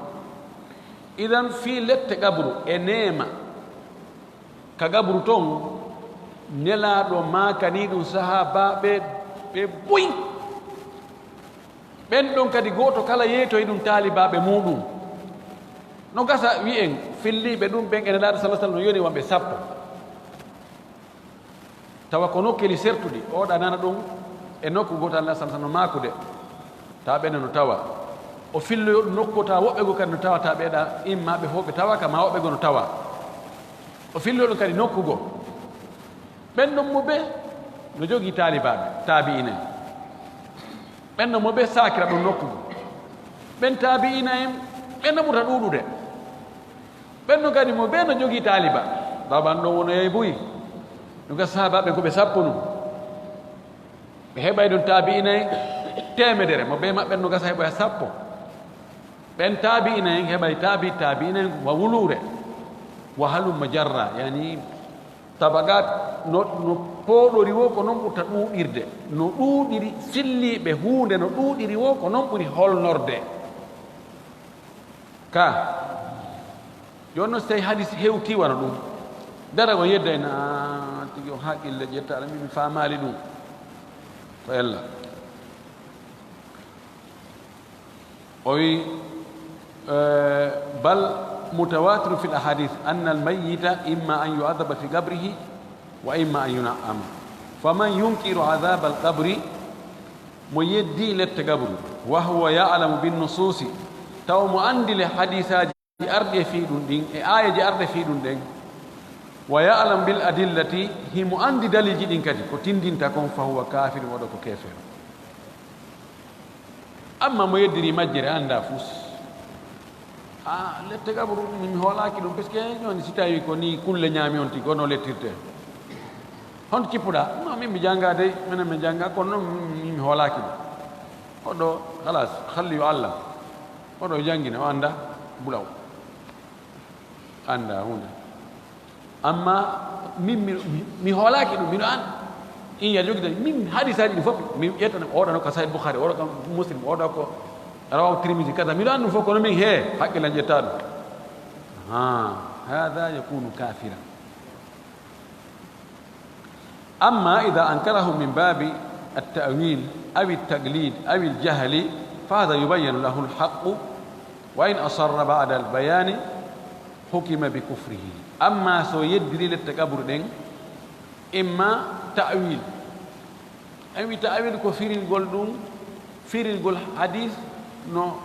Idan fii lette qabru e neema ka gabru ton, Nelaaɗo maakanii ɗum sahaabaaɓe ɓe buy. Ɓen ɗon kadi gooto kala yeetoyi ɗum taalibaaɓe muuɗum. No gasa wi'en filliiɓe ɗum ɓen e Nelaaɗo sallallaahu alayhi wa sallam no yoni wonɓe sappo. Tawa ko nokkeli sertuɗi, oɗa nana ɗum e nokku gootal, Nelaaɗo sallallaahu alayhi wa sallam no maakude, ta ɓen no tawa. O filloyo ɗum nokku, tawa woɓɓe goo kadi no tawa, ta ɓeeɗa imma ɓe fof ɓe tawa ka, ma woɓɓe goo no tawa. O filloyo ɗum kadi nokku goo. Ɓen ɗon mo ɓe no jogii taalibaaɓe, taabi'iina en. Ɓen ɗon mo ɓe saakira ɗum nokku goo. Ɓen taabi'iina en, ɓe no ɓurta ɗuuɗude. Ɓen ɗon kadi mo ɓe no jogii taaliba. Baban ɗon wono yey buy. Ɗum ka sahaabaaɓe ko ɓe sappo nun. Ɓe heɓay ɗum taabi'iina en teemedere, mo ɓe maɓɓe no gasa heɓoya sappo. Ɓen taabi'iina en heɓay taabi taabi'iina en wa wuluure. Wa halumma jarra, yani tabaqaat no, no pooɗori wo ko non ɓurta ɗuuɗirde. No ɗuuɗiri filliiɓe huunde, no ɗuuɗiri wo ko non ɓuri holnorde. Ka, jooni noon, so tawii hadiis hewtii wano ɗum, dara ko yedda en, "Aa, tigi o haqqille ƴettaɗo, min mi faamaali ɗum." Ko ella. O wi, eh, "Bal mutawatiru fil ahadith anna al mayyita imma an yu'adhaba fi qabrihi wa imma an yun'ama. Faman yunkiru adhaba al qabri," mo yeddi lette gabru, "wa huwa ya'lamu bin nususi," taw mo anndi le hadiisaaji arɗi e fii ɗum ɗin, e aayeeje arɗe fii ɗum ɗen, "wa ya'lamu bil adillati," himo anndi daliiji ɗin kadi, ko tindinta kon, "fa huwa kafir," waɗo ko keefeero. Amma mo yeddiri majjere anndaa fus. Ah, lette gabru, mi hoolaaki ɗum, parce que jooni si tawi ko ni kulle ñaami on tigi, ko no lettirte. Honto cippuɗaa? "Non, min mi janngaa dey, minen mi janngaa, kono noon mi, mi hoolaaki ɗum." Oɗo, halas, halli yo Allah. Oɗo janngina, o anndaa bulaw. Anndaa huunde. Amma min, mi, mi, mi hoolaaki ɗum, miɗo an. In ya jogita, min hadiisaaji ɗi fof, mi ƴettana, oɗo no ka Sahih Bukhari, oɗo ka Muslim, oɗo ko Rawahu Tirmidhi, kaza. Miɗo an ɗum fof, kono min, he, haqqille an ƴetta ɗum. Ha, hadha yakunu kafiran. Amma idha ankarahu min babi at-ta'wil aw at-taqlid aw al-jahli, fa hadha yubayyanu lahu al-haqqu Wa in asarra ba'da al-bayani hukima bi kufrihi. Amma so yeddiri lette qabru ɗen, imma ta'wil. En wi ta'wil ko firirgol ɗum, firirgol hadis no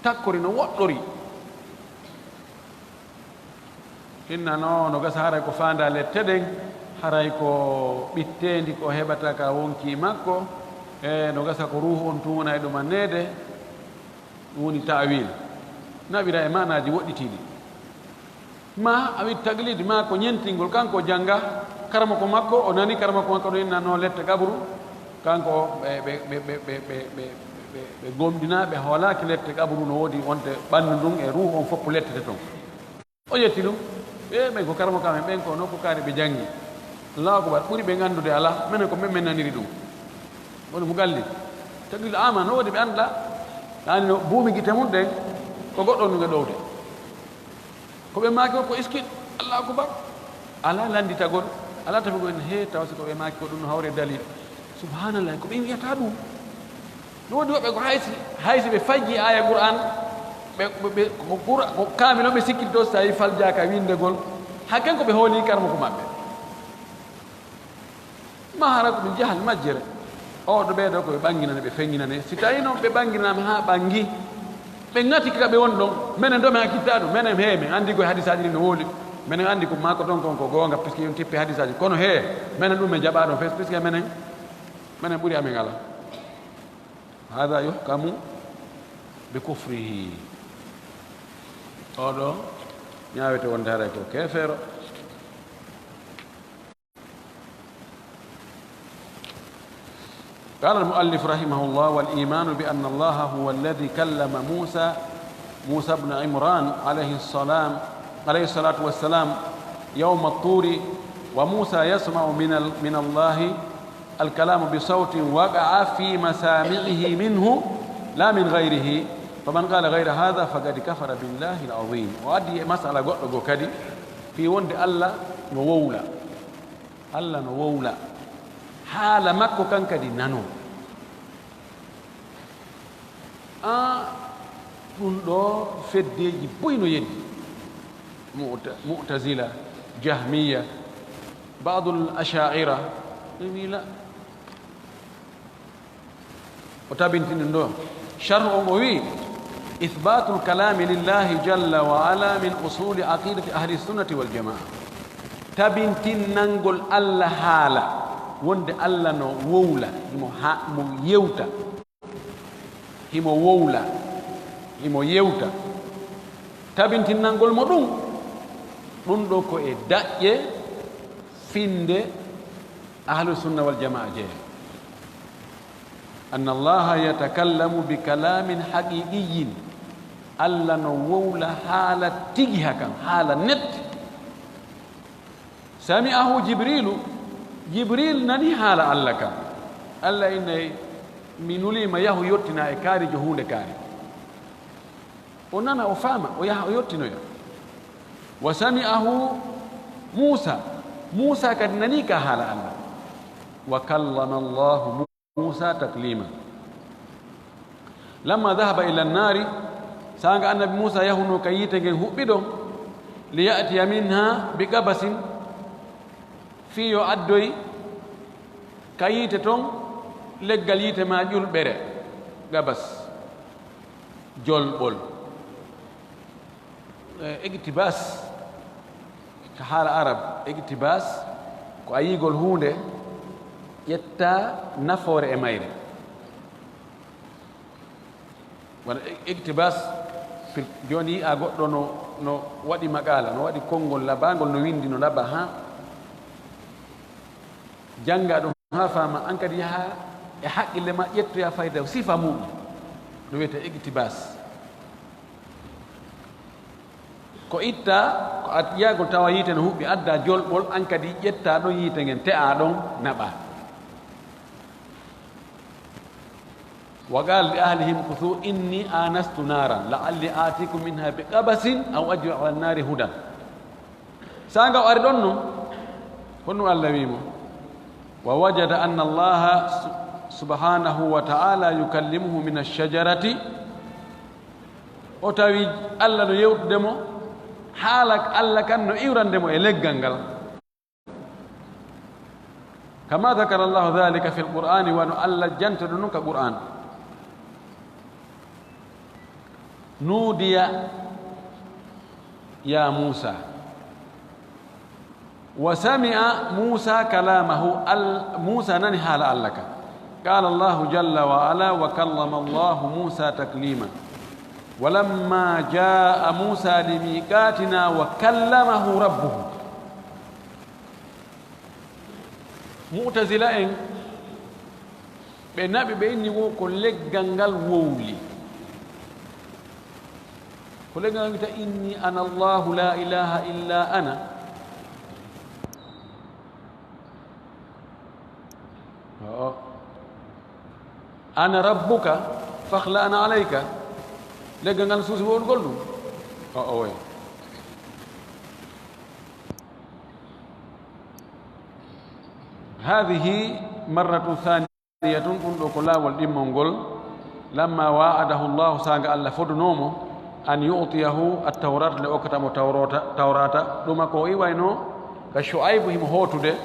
takkori, no woɗɗori. Inna no, no gasa haray ko faanda lette ɗen, haray ko ɓitteendi ko heɓata ka wonki makko, e no gasa ko ruuhu on tun wona e ɗumanneede, ɗum woni ta'wil. Naɓira e maanaaji woɗɗitiiɗi. Ma a wi taglid, ma ko ñentingol, kanko o jannga, karamoko makko, o nani karamoko makko ɗo inna no lette qabru, kanko ɓe, ɓe, ɓe gomɗina, ɓe hoolaaki lette qabru no woodi wonde ɓanndu ndun e ruuhu on fof lettete ton. O yetti ɗum, e ɓen ko karamoko amen, ɓen ko nokku kaari ɓe janngi. Allahu akbar, ɓuri ɓe anndude alaa, menen ko men, men naniri ɗum. Woni mo galli. Taglid ama no woodi ɓe annda, yani no buumi gite mum ɗen, ko goɗɗo ɗum e ɗowde. Ko ɓe maaki ko, ko iskit, Allahu akbar. Alaa lannditagol, alaa tawi ko en he tawa si ko ɓe maaki ko ɗum no hawre dalil. Subhanallah, ko ɓe wiyata ɗum. No woodi woɓɓe ko haysi, haysi ɓe fajji aya Qur'an, ɓe, ɓe, ɓe, ko Qur'an, ko kaamil on ɓe sikkitto so tawi faljaaka winndegol, hakken ko ɓe hooli karamoko maɓɓe. Ma hara ko ɗum jahal majjere. O ɗo ɓeeɗo ko ɓe ɓanginane, ɓe fenginane. Si tawi noon ɓe ɓanginanaama haa ɓangi, ɓe ŋati ka ɓe woni ɗon. Menen ɗo men hakkittaa ɗum. Menen he, men anndi koye hadisaaji ɗin no wowli. Menen anndi ko maako ton kon ko goonga, puisque on tippi hadisaaji. Kono he, menen ɗum men jaɓaa ɗon fes, puisque menen, menen ɓuri amen alaa. Hada yuhkamu bi kufrihi. Oɗo ñaawete wonde haray ko keefeero. قال المؤلف رحمه الله: والإيمان بأن الله هو الذي كلم موسى، موسى بن عمران عليه السلام، عليه الصلاة والسلام، يوم الطور، وموسى يسمع من ال-، من الله الكلام بصوت وقع في مسامعه منه لا من غيره، فمن قال غير هذا فقد كفر بالله العظيم. O addi e masala goɗɗo goo kadi, fii wonde Alla no wowla. Alla no wowla. Haala makko kan kadi nanoo. A, ɗum ɗo feddeeji buy no yeddi. Mu'ta-, Mu'tazila, Jahmiya, ba'dul Asha'ira, ɓe wii la. O tabintini ɗum ɗo. Sharhu on o wii, "Ithbatul kalami lillahi jalla wa ala min usuli aqidati ahli sunnati wal jamaa." Tabintinnangol Alla haala, wonde Alla no wowla, himo ha-, mo yewta. Himo wowla, himo yewta. Tabintinnangol mo ɗum, ɗum ɗo ko e daƴƴe finde ahlu sunna wal jamaa jeeya. Anna Allaha yatakallamu bi kalamin haqiqiyyin. Alla no wowla haala tigi hakan, haala nette. Sami'ahu Jibrilu, Jibril nani haala Alla kan. Alla innay, mi nuliima yahu yottina e kaarijo huunde kaari. O nana, o faama, o yaha, o yottinoya. Wa sami'ahu Muusa, Muusa kadi nani ka haala Alla. Wa kallama Allahu Muusa taklima. Lamma dhahaba ila nnaari, saanga Annabi Muusa yahunoo ka yiite ngen huɓɓiɗon, li ya'tiya minha bi qabasin, fii yo addoy ka yiite ton leggal yiite maa ƴulɓere, qabas, jolɓol. E, iqtibas, ka haala Arab, iqtibas ko a yi'ugol huunde, ƴetta nafoore e mayre. Wano i-, iqtibas, fil-, jooni yi'a goɗɗo no, no waɗi maqaala, no waɗi konngol labaangol, no winndi, no laba, haa jannga ɗum, haa faama, an kadi yaha e haqqille ma, ƴettoya fayda, sifa muɗum, no wiyetee iqtibas. Ko itta, ko a yahugol tawa yiite no huɓɓi, adda jolɓol, an kadi ƴetta ɗon yiite ngen, te'a ɗon, naɓa. Wa qala li ahlihi mkuthu inni anastu naran la'alli atikum minha bi qabasin aw ajidu ala nari hudan. Saanga o ari ɗon non, honno Alla wi'i mo? Wa wajada anna Allaha su-, subhanahu wa ta'ala yukallimuhu min ash-shajarati O tawi Allah no yewtude mo, haala Allah kan no iwrande mo e leggal ngal. Kama dakara Allahu dhalika fil Qur'ani, wano Allah jantoɗo ɗum ka Qur'an. Nudiya ya Musa. Wa sami'a Musa kalamahu, Al-, Musa nani haala Allah ka. Qala Allahu jalla wa ala, wa kallama Allahu Musa taklima. Walamma jaa Musa limiqatina wa kallamahu rabbuhu. Mu'tazila en, ɓe naɓi, ɓe inni wo ko leggal ngal wowli. Ko leggal ngal wita, "Inni ana Allahu la ilaha illa ana." Oo. "Ana rabbuka fakhla'na alayka." Leggal ngal suusi wowlugol ɗum. Oo, oye. Hadhihi marratu thaniyatun, ɗum ɗo ko laawol ɗimmol ngol. Lamma wa'adahu Allahu, saanga Allah fodunoo mo, an yu'tiyahu at-tawrata, nde okkata mo tawrota, tawrata, ɗuma ko iwaynoo ka Shu'aybu himo hootude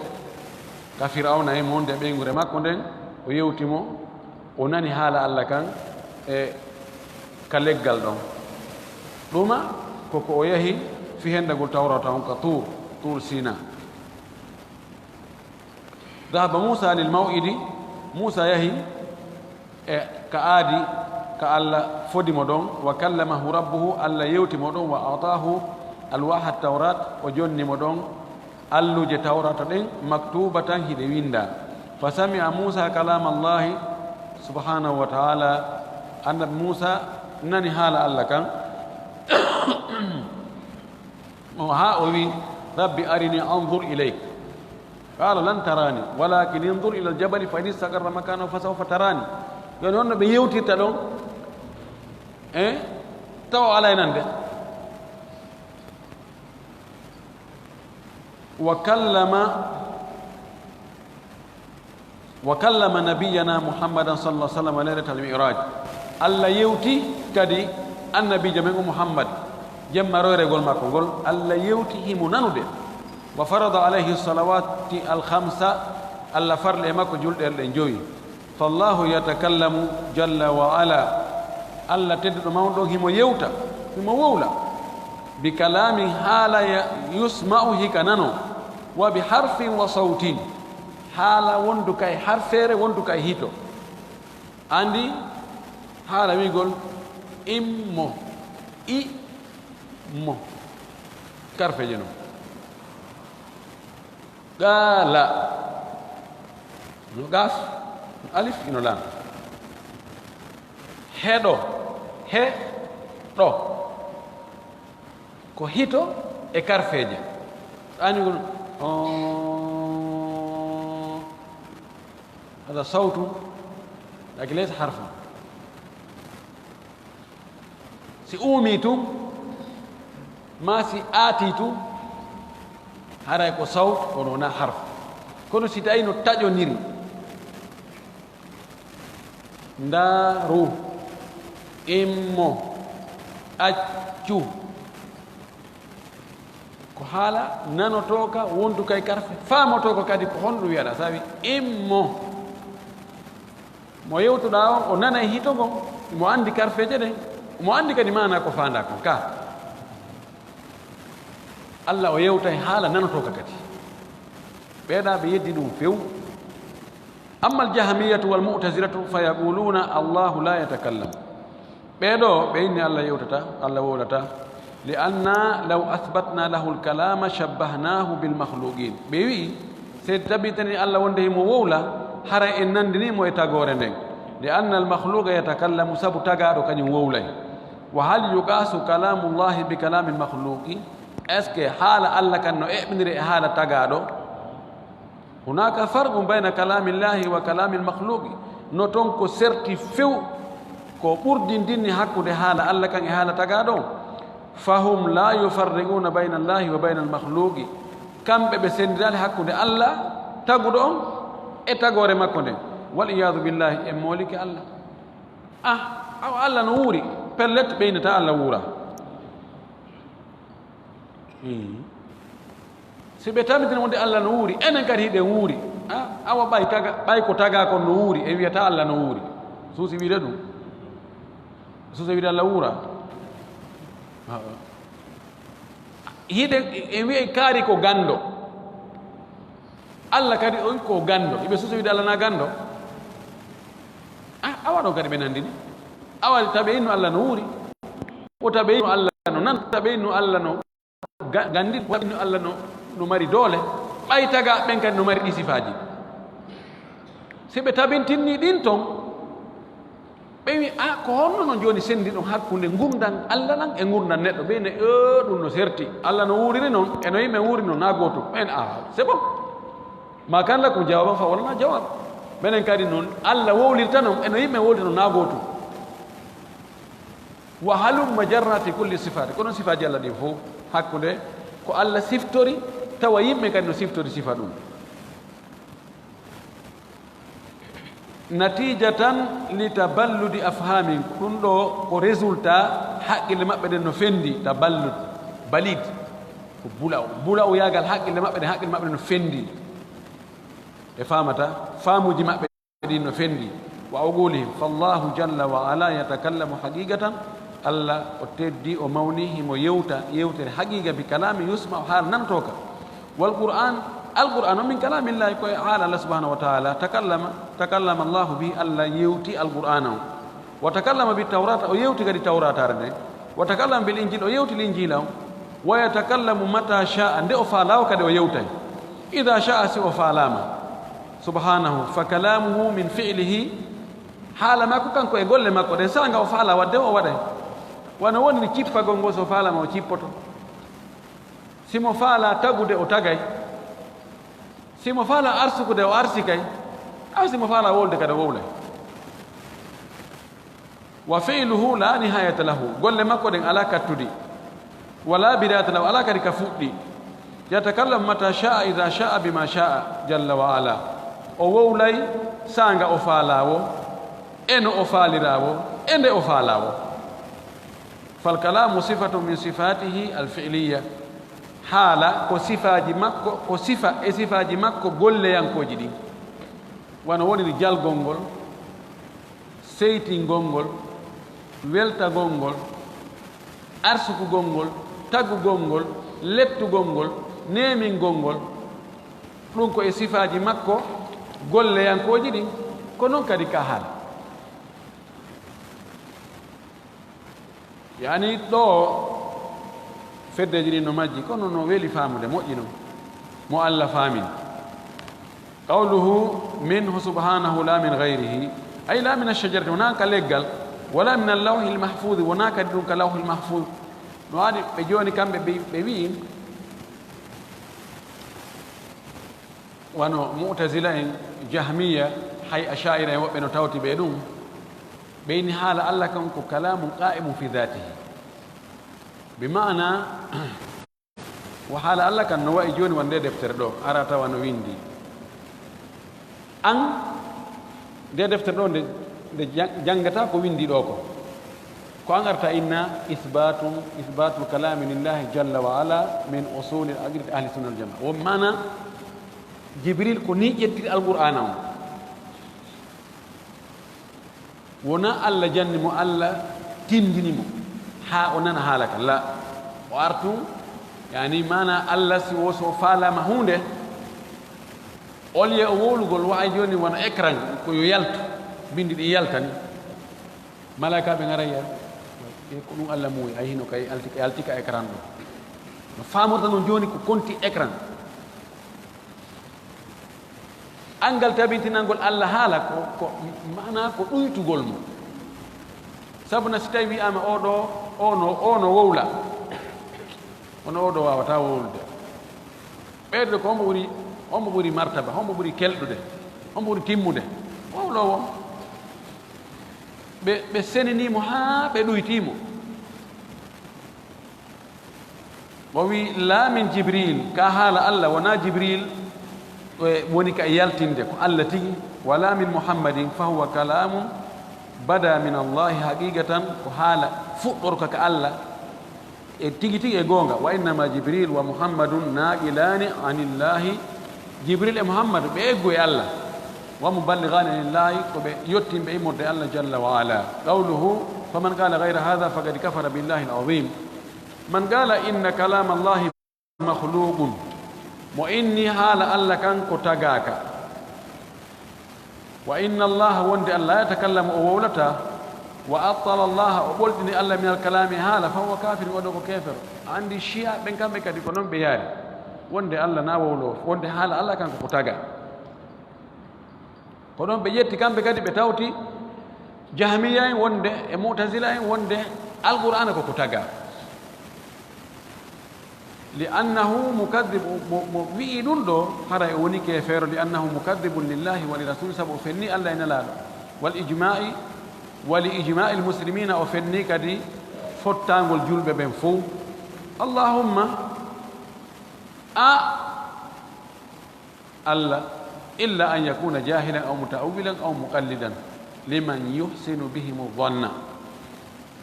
ka Fir'awna e mo nde ɓeynguure makko nden, o yewti mo, o nani haala Allah kan e ka leggal ɗon. Ɗuma ko ko o yahi fi hendagol tawrata on ka Tuur, Tuur Sina. Dhahaba Musa lil maw'idi, Musa yahi e ka aadi ka Allah fodi mo ɗon, wa kallamahu rabbuhu, Allah yewti mo ɗon, wa a'tahu alwaha tawrat, o jonni mo ɗon alluje tawrata ɗen, maktubatan hiɗe winda. Fa sami'a Musa kalama Allahi subhanahu wa ta'ala, annabi Musa nani haala Allah kan. O, haa o wi, "Rabbi arini anzur ilayk." Qala, "Lan tarani, walakin inzur ila al-jabali fa in istaqarra makanahu fa sawfa tarani." Joni honno ɓe yewtirta ɗon? Eh? Tawa o alay nande. Wa kallama Wa kallama nabiyyana Muhammadan sallallahu alaihi wasallam lailatal mi'raj. Allah yewti kadi annabiijo men o Muhammad, jemma royregol makko ngol, Allah yewti himo nanude. Wa farada alayhi salawati al khamsa, Allah farli e makko julɗe ɗe jowi. Fallahu yatakallamu jalla wa ala. Allah tedduɗo mawɗo himo yewta, himo wowla. Bi kalamin, haala ya-, yusma'u, hika nano. Wa bi harfin wa sawtin. Haala wondu kay harfeere, wondu kay hito. Andi haala wi'gol immo, i mo. Karfeeje non. Qaala. No qaaf, no alif, ino laam. Heɗo, he, ɗo. Ko hito e karfeeje. Ani ngol, oo, hada sawtu, lakin laysa harfan. Si uumi tun, maa si aati tun, haray ko sawt, kono wonaa harf. Kono si tawi no taƴondiri, ndaaru, immo, accu. Ko haala nanotooka, wondu kay karfe, faamotooka kadi ko honɗum wi'aɗaa. Sabi immo, mo yewtuɗaa on, o nanay hito ngon, mo anndi karfeeje ɗen, mo anndi kadi maanaa ko faandaa kon ka. Allah o yewtay haala nanotooka kadi. Ɓeeɗaa ɓe yeddi ɗum few. Amma al-Jahmiyatu wal Mu'tazilatu fa yaquluna Allahu la yatakallam. Ɓee ɗoo, ɓe inni Allah yewtata, Allah wowlata. Li anna law athbatna lahu al-kalama shabbahnahu bil makhluqin. Ɓe wi'i, si en tabitini Allah wonde himo wowla, haray en nandini mo e tagoore nden. Li anna al-makhluqa yatakallamu, sabu tagaaɗo kañum wowlay. Wa hal yuqasu kalamullahi bi kalamil makhluqi? Est-ce que haala Allah kan no eɓɓiniri e haala tagaaɗo? Hunaka farqun bayna kalamillahi wa kalamil makhluqi. No ton ko serti few, ko ɓurdindinni hakkunde haala Allah kan e haala tagaaɗo on. Fahum la yufarriquna bayna Allahi wa bayna al-makhluqi. Kamɓe ɓe senndiraali hakkunde Allah taguɗo on e tagoore makko nden. Wal iyadu billahi, en moolike Allah. Ah, awa Allah no wuuri. pellet, ɓe inata Allah wuura. Hmm. Si ɓe tabitina wonde Allah no wuuri, enen kadi hiɗen wuuri. Ah, awa ɓay taga, ɓay ko taga kon no wuuri, en wiyata Allah no wuuri. Suusi wiide ɗum. Suusi wiide Allah wuura. Ah, ah. Hiɗen, en wi'ay kaari ko ganndo. Allah kadi on ko ganndo. Hiɓe suusi wiide Allah na ganndo. Ah, awa ɗon kadi ɓe nandini. Awa tabe inno Allah no wuuri. O tabe inno Allah no nan, tabe inno Allah no ga-, gandi, o tabe inno Allah no, no mari doole. Ɓay taga ɓen kadi no mari ɗi sifaaji. Si ɓe tabintinni ɗin ton, ɓe wi, "A, ko honno non jooni senndi ɗon hakkunde ngurndan Allah ɗan e ngurndan neɗɗo?" Ɓe ne, "Ee, ɗum no serti. Allah no wuuriri non, e no yimɓe wuuri non, na gootum." Ɓen, "A, c'est bon. Ma kan lakum jawaban fa wala na jawab." Menen kadi non, Allah wowlirta non, e no yimɓe wowlirta non, na gootum. Wa halumma jarra fi kulli sifaati. Kono sifaaji Allah ɗin fof, hakkunde ko Allah siftori, tawa yimɓe kadi no siftori sifa ɗum. Natijatan li taballudi afhamin, ɗum ɗo ko résultat haqqille maɓɓe ɗen no fendi, taballud, balid, ko bulaw, bulaw yaagal haqqille maɓɓe ɗen, haqqille maɓɓe ɗen no fendi, ɓe faamata, faamuuji maɓɓe ɗin no fendi, wa uqulihim, fallahu jalla wa ala yatakallamu haqiqatan, Allah o teddi, o mawni, himo yewta yewtere haqiqa bi kalami yusma, haala nanotooka. Wal Qur'an, Al Qur'an o min kalamillahi, ko e haala Allah subhanahu wa ta'ala, takallama, takallama Allahu bihi, Allah yewti Al Qur'ana on. Wa takallama bi tawrata, o yewti kadi tawratare nden. Wa takallama bil injil, o yewti linjila on. Wa yatakallamu mata sha'a, nde o faala o kadi o yewtay. Idha sha'a, si o faalama. Subhanahu, fa kalamuhu min fi'lihi, haala makko kanko e golle makko ɗen, saanga o faala wadde o waɗay. Wano woniri cippagol ngol, so faalama o cippoto. Si mo faala tagude o tagay. Si mo faala arsukude o arsikay. Aw si mo faala wowlude kadi o wowlay. Wa fi'luhu la nihayata lahu, golle makko ɗen alaa kattudi, wala bidayata lahu, alaa kadi ka fuɗɗi. Yatakallamu mata sha'a idha sha'a bima sha'a jalla wa ala, o wowlay saanga o faalaa wo, e no o faalira wo, e nde o faalaa wo. Fal kalamu sifatun min sifatihi al fi'liya, haala ko sifaaji makko, ko sifa e sifaaji makko golleyankooji ɗin, wano woniri jalgol ngol, seytingol ngol, weltagol ngol, arsukugol ngol, tagugol ngol, lettugol ngol, neemingol ngol. Ɗum ko e sifaaji makko golleyankooji ɗin, ko non kadi ka haala. Yani ɗo feddeji ɗin no majji, kono no weli faamude, moƴƴi non. Mo Allah faamin. Qawluhu minhu subhanahu la min ghayrihi, ay la min ash-shajarati, wonaa ka leggal, wala min al-lawhil mahfuz, wonaa kadi ɗum ka lawhil mahfuz. No waɗi ɓe jooni kamɓe ɓe, ɓe wi'i, wano Mu'tazila en, Jahmiya, hay Asha'ira en, woɓɓe no tawti ɓe ɗum. Ɓe inni haala Allah kan ko kalamun qa'imun fi dhatihi. Bi ma'ana, wo haala Allah kan no wa'i jooni wano nde deftere ɗo, ara tawa no windi. An, nde deftere ɗo nde, nde jan-, janngata ko windi ɗo ko. Ko an arta inna isbatun, isbatul kalami lillahi jalla wa ala min usulil aqidati ahli sunna wal jamaa. Wo maana Jibril ko ni ƴettiri Alqur'aana on. Wonaa Allah janni mo, Allah tindini mo haa o nana haala kan. La, o artu, yani maana Allah si wo so faalaama huunde, au lieu o wowlugol, wa'ay jooni wano écran, ko yo yaltu, binndi ɗin yaltani. Malaykaaɓe ŋaray, e ko ɗum Allah muuyi, ay hino kay alti, alti ka écran ɗo. No faamorta non jooni ko konti écran. Anngal tabintinangol Allah haala ko, ko maana ko ɗuytugol mo. Sabu na si tawi wi'aama oo ɗoo, oo no, oo no wowla. Kono oo ɗoo waawataa wowlude. Ɓeydude ko hombo ɓuri, hombo ɓuri martaba, hombo ɓuri kelɗude, hombo ɓuri timmude. Wowloowo. Ɓe, ɓe senini mo haa ɓe ɗuytii mo. O wi, "La min Jibril, ka haala Allah, wonaa Jibril, e, woni ka e yaltinde, ko Allah tigi, wala min Muhammadin, fa huwa kalamun Bada min Allahi, haqiqatan ko haala fuɗɗorka ka Allah, e tigi tigi e goonga. Wa innama Jibril wa Muhammadun naqilaani anillahi. Jibril e Muhammadu ɓe eggu e Allah. Wa muballighaani anillahi, ko ɓe yottinɓe immorde Allah jalla wa ala. Qawluhu, faman qala ghayra hadha faqad kafara billahi al-azim. Man qala inna kalama Allahi makhluqun, mo inni haala Allah kan ko tagaaka. Wa inna Allaha, wonde Allah, la yatakallamu, o wowlata. Wa attala Allaha, o ɓolɗini Allah min al-kalami, haala, fa huwa kafir, waɗo ko keefero. A andi Shia ɓen kamɓe kadi ko non ɓe yaari. Wonde Allah na wowlo, wonde haala Allah kan ko ko taga. Ko ɗon ɓe ƴetti kamɓe kadi ɓe tawti Jahmiya en wonde e Mu'tazila en wonde Alqur'aana ko ko taga. Li annahu mukaddibu, mo, mo wi'i ɗum ɗo, haray o woni keefeero, li annahu mukaddibun lillahi wa li rasuli, sabu o fenni Allah e Nelaaɗo. Wal ijma'i, wa li ijma'il muslimina, o fenni kadi fottangol julɓe ɓen fow. Allahumma, a, Allah, illa an yakuna jahilan aw muta'awwilan aw muqallidan liman yuhsinu bihimu dhanna.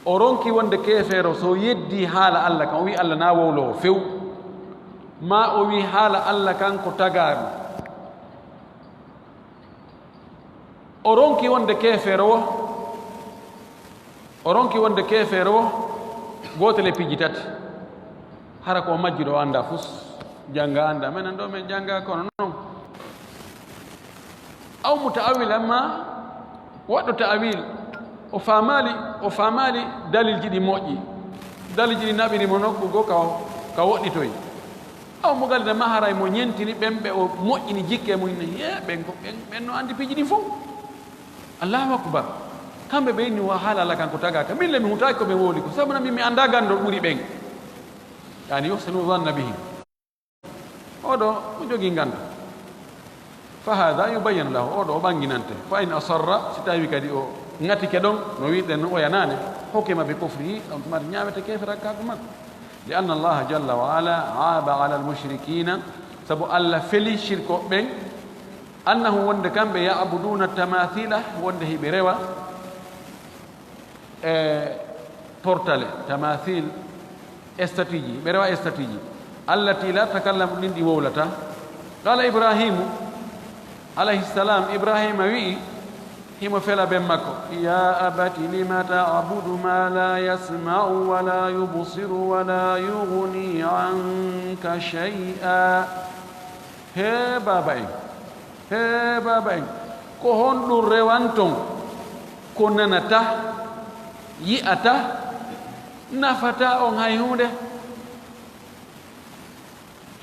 O ronki wonde keefeero, so o yeddi haala Allah kan, o wi Allah na wowlowo few, ma o wi haala Allah kan ko tagaaɗo. O ronki wonde keefeero wo, o ronki wonde keefeero wo, gootel e piiji tati. Hara ko o majjuɗo, o annda fus, jannga annda. Menen ɗo men jannga kono non. Aw muta'awwilan, ma waɗɗo ta'awil, o faamaali, o faamaali dalilji ɗi moƴƴi. Dalilji ɗi naɓiri mo nokku goo ka, ka woɗɗitoyi. Aw muqallidan, ma haray mo ñentini ɓen ɓe o moƴƴini jikke mum ne. He, ɓen ko, ɓen, ɓen no anndi piiji ɗin fow. Allahu akbar. Kamɓe ɓe inni wa haala Allah kan ko tagaaka. Min le mi hutaaki ko ɓe wowli ko. Sabu na min mi annda ganndo ɓuri ɓen. Yani yuhsinu dhanna bihim. Oɗo mo jogii ganndo. Fa hadha yubayyanu lahu, oɗo o ɓanginante. Fa in asarra, si tawi kadi o ŋatike ɗon, no wi'uɗen no oya naane, hukima bi kufrihi, on tuma ñaawete keeferaaku makko. Li anna Allaha jalla wa ala aaba ala al-mushrikina, sabu Allah feli shirkooɓe ɓen, annahu, wonde kamɓe, ya'buduna tamathila, wonde hiɓe rewa e portale, tamathil, statue ji, ɓe rewa statue ji, allati la takallamu, ɗin ɗi wowlata. Qala Ibrahimu alayhi salam, Ibrahima wi'i, himo fela ben makko, ya abati lima ta'budu ma la yasma'u wa la yubsiru wa la yughni anka shay'a. He baaba en, he baaba en, ko honɗum rewanton ko nanata, yi'ata, nafata on hay huunde?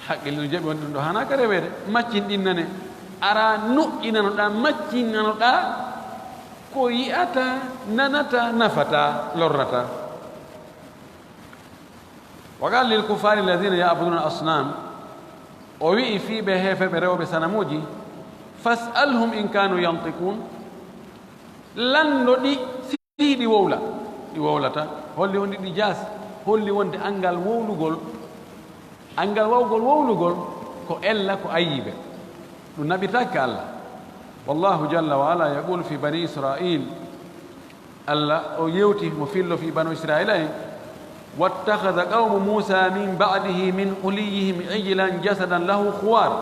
Haqqille no jaɓi wonde ɗum ɗo hana ka reweede. Maccin ɗin nane, ara nuƴƴinanoɗaa, maccinnanoɗaa ko yi'ata, nanata, nafata, lorrata. Wa qala lil kuffari alladhina ya'buduna al-asnam, o wi'i fii ɓe heeferɓe rewɓe sanamuuji, fas'alhum in kanu yantiqun, lanndo ɗi si ɗi wowla, ɗi wowlata, holli wonde ɗi jaasi, holli wonde anngal wowlugol, anngal wawgol wowlugol ko ella, ko ayyibe, ɗum naɓirtaake ka Allah. Wallahu jalla wa ala yaqulu fi bani Israil, Allah o yewti mo fillo fi banu Israila en, wattakhadha qawmu Musa min ba'dihi min huliyihim ijlan jasadan lahu khuwar,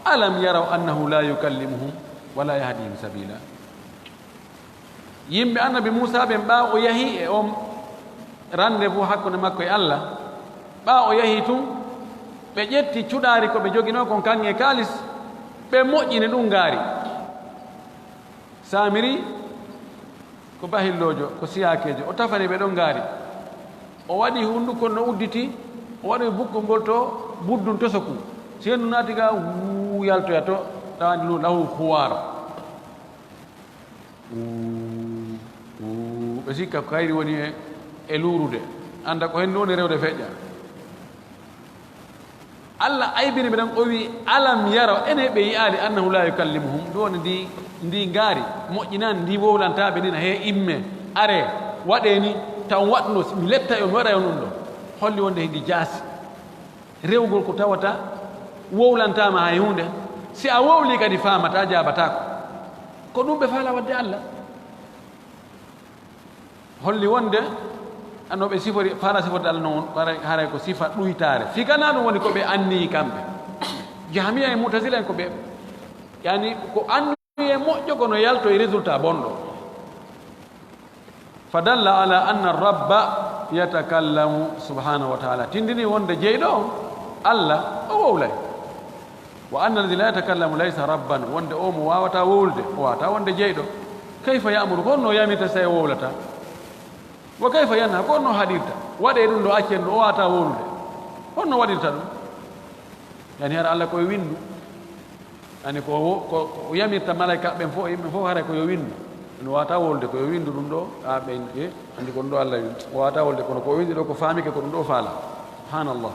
alam yaraw annahu la yukallimuhum wa la yahdihim sabila. Yimɓe annabi Muusaa ɓen, ɓaa o yahi e on rendez-vous hakkunde makko e Allah, ɓaa o yahi tun, ɓe ƴetti cuɗaari ko ɓe joginoo kon kaŋŋe kaalis, ɓe moƴƴini ɗum ngaari. Saamiri ko bahilloojo, ko siyaakeejo, o tafani ɓe ɗon ngaari. O waɗi hunduko no udditi, o waɗi bukkol ngol to buddun tosoku. Si henndu naati ga, wuu, yaltoya to, ɗaani lu-, lahu huwaar. Wuu, wuu. Ɓe sikka ko kayri woni e, e luurude. Annda ko henndu woni rewde feƴƴa. Allah aybini ɓe ɗon, o wi, "Alam yaraw, ene ɓe yi'aali, annahu la yukallimuhum, ɗum woni ndi, ndi ngaari moƴƴinaani, ndi wowlantaa ɓe ni, na he imme, are, waɗee ni, taw waɗno, mi letta on, mi waɗa on ɗum ɗo." Holli wonde hindi jaasi. Rewgol ko tawata wowlantaama hay huunde. Si a wowli kadi faamataa, jaabataako. Ko ɗum ɓe faala waɗde Allah. Holli wonde, no ɓe sifori, faala siforde Allah noon, haray, haray ko sifa ɗuytaare. Fii ka naa ɗum woni ko ɓe anniyi kamɓe. Jahmiya e Mu'tazila en ko ɓe, yani, ko anniye moƴƴo kono yalto e résultat bonɗo. Fa dalla ala anna rabba yatakallamu subhanahu wa ta'ala. Tindini wonde jeyɗo on, Allah, o wowlay. Wa anna alladhi la yatakallamu laysa rabban, wonde o mo waawata wowlude, o waawata wonde jeyɗo. Kayfa ya'muru, ko honno o yamirta si tawi o wowlata? Wa kayfa yanha, ko honno o haɗirta? Waɗee ɗum ɗo, accen ɗum, o waawata wowlude. Honno waɗirta ɗum? Yani hara Allah ko e winndu. Yani ko wo-, ko, ko o yamirta malaykaaɓe ɓen fof, yimɓe fof haray ko yo winndu. No waawata wowlude, ko yo winndu ɗum ɗo, a ɓen, e, anndi ko ɗum ɗo Allah wi. O waawata wowlude, kono ko o winndi ɗo, ko faamike, ko ɗum ɗo o faala. Subhanallah.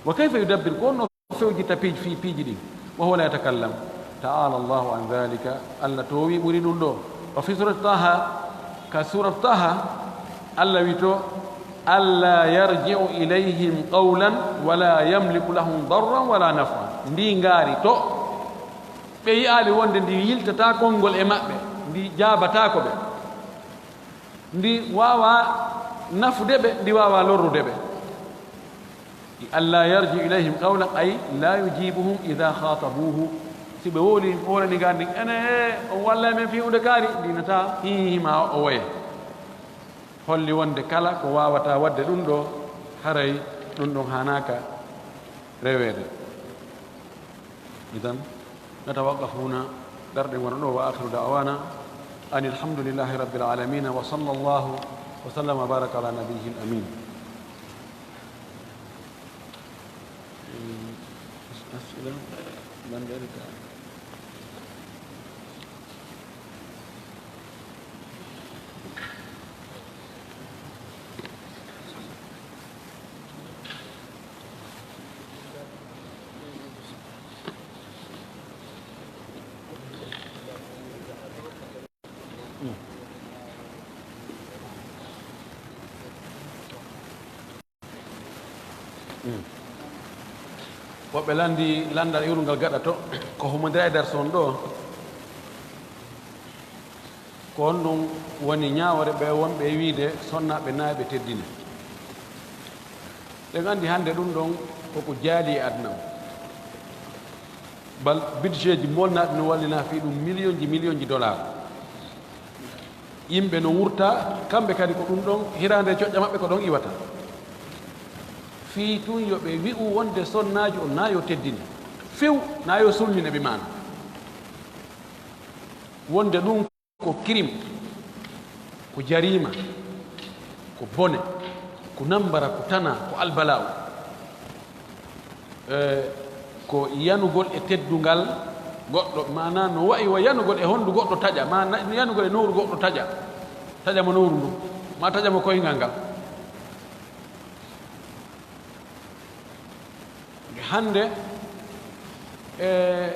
Wa kayfa yudabbir, ko honno fewjita piiji, fii piiji ɗin. Wa huwa la yatakallam. Ta'ala Allahu an dhalika. Allah toowi ɓuri ɗum ɗo. Wa fi surati Taha, ka surati Taha, Allah wi to, "Alla yarji'u ilayhim qawlan wala yamliku lahum darran wala naf'an." Ndi ngaari to ɓe yi'aali wonde ndi yiltata konngol e maɓɓe, ndi jaabataako ɓe. Ndi waawaa nafude ɓe, ndi waawaa lorrude ɓe. "Alla yarji ilayhim qawlan", ay, "La yujibuhum idha khatabuhu." Si ɓe wowli, wowlani ngaan ndin, "Ene, on wallay men fii huunde kaari?" Ndi nataa, "Hihi, ma o woye." Holli wonde kala ko waawata waɗde ɗum ɗo, haray ɗum ɗon haanaaka reweede. Idan, natawaqafu huna, darɗe ngona ɗo, wa akhiru da'wana anil hamdulillahi rabbil alamin, wa sallallahu wa sallama wa baraka ala nabiyyil amin. As'ila, man dalika? Woɓɓe lanndi lanndal iwrungal gaɗa to, ko humondira e darsu on ɗo. Ko honɗum woni ñaawoore ɓe wonɓe e wiide sonnaaɓe naa ɓe teddine? Ɗen anndi hannde ɗum ɗon koko jaali e aduna o. Bal, budgetji molnaaɗi no wallina fii ɗum, millionji, millionji dollars. Yimɓe no wurta, kamɓe kadi ko ɗum ɗon, hiraande coƴƴa maɓɓe ko ɗon iwata. Fii tun yo ɓe wi'u wonde sonnaajo on naa yo teddine. Few, naa yo sulmine, bi maana. Wonde ɗum ko crime, ko jariima, ko bone, ko nambara, ko tana, ko albala'u. Eh, ko yanugol e teddungal goɗɗo, maanaa no wa'i wa yanugol e honndu goɗɗo taƴa, maa na-, yanugol e nowru goɗɗo taƴa, taƴa mo nowru ndun, maa taƴa mo koyngal ngal. Hannde, e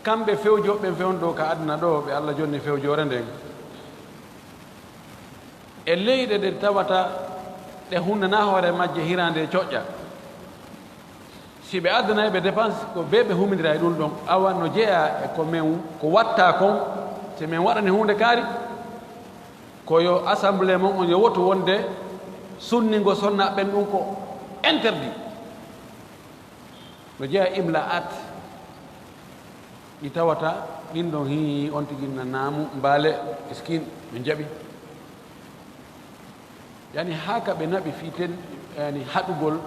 kamɓe fewjooɓe ɓen fewndo ka aduna ɗo, ɓe Allah jonni fewjoore nden, e leyɗe ɗe tawata ɗe hunnanaa hoore majje hiraande e coƴƴa. Si ɓe addanay ɓe dépense, ko bee ɓe humindira e ɗum ɗon, awa no jeyaa e ko men, ko watta kon, si men waɗani huunde kaari, ko yo assemblée mon on yo wotu wonde sunningo sonnaaɓe ɓen ɗum ko interdit. No jeyaa e imla'at ɗi tawata ɗin ɗon, hii, on tigi na naamu, mbaale, miskin, min jaɓi. Yani, haa ka ɓe naɓi fii ten, yani, haɗugol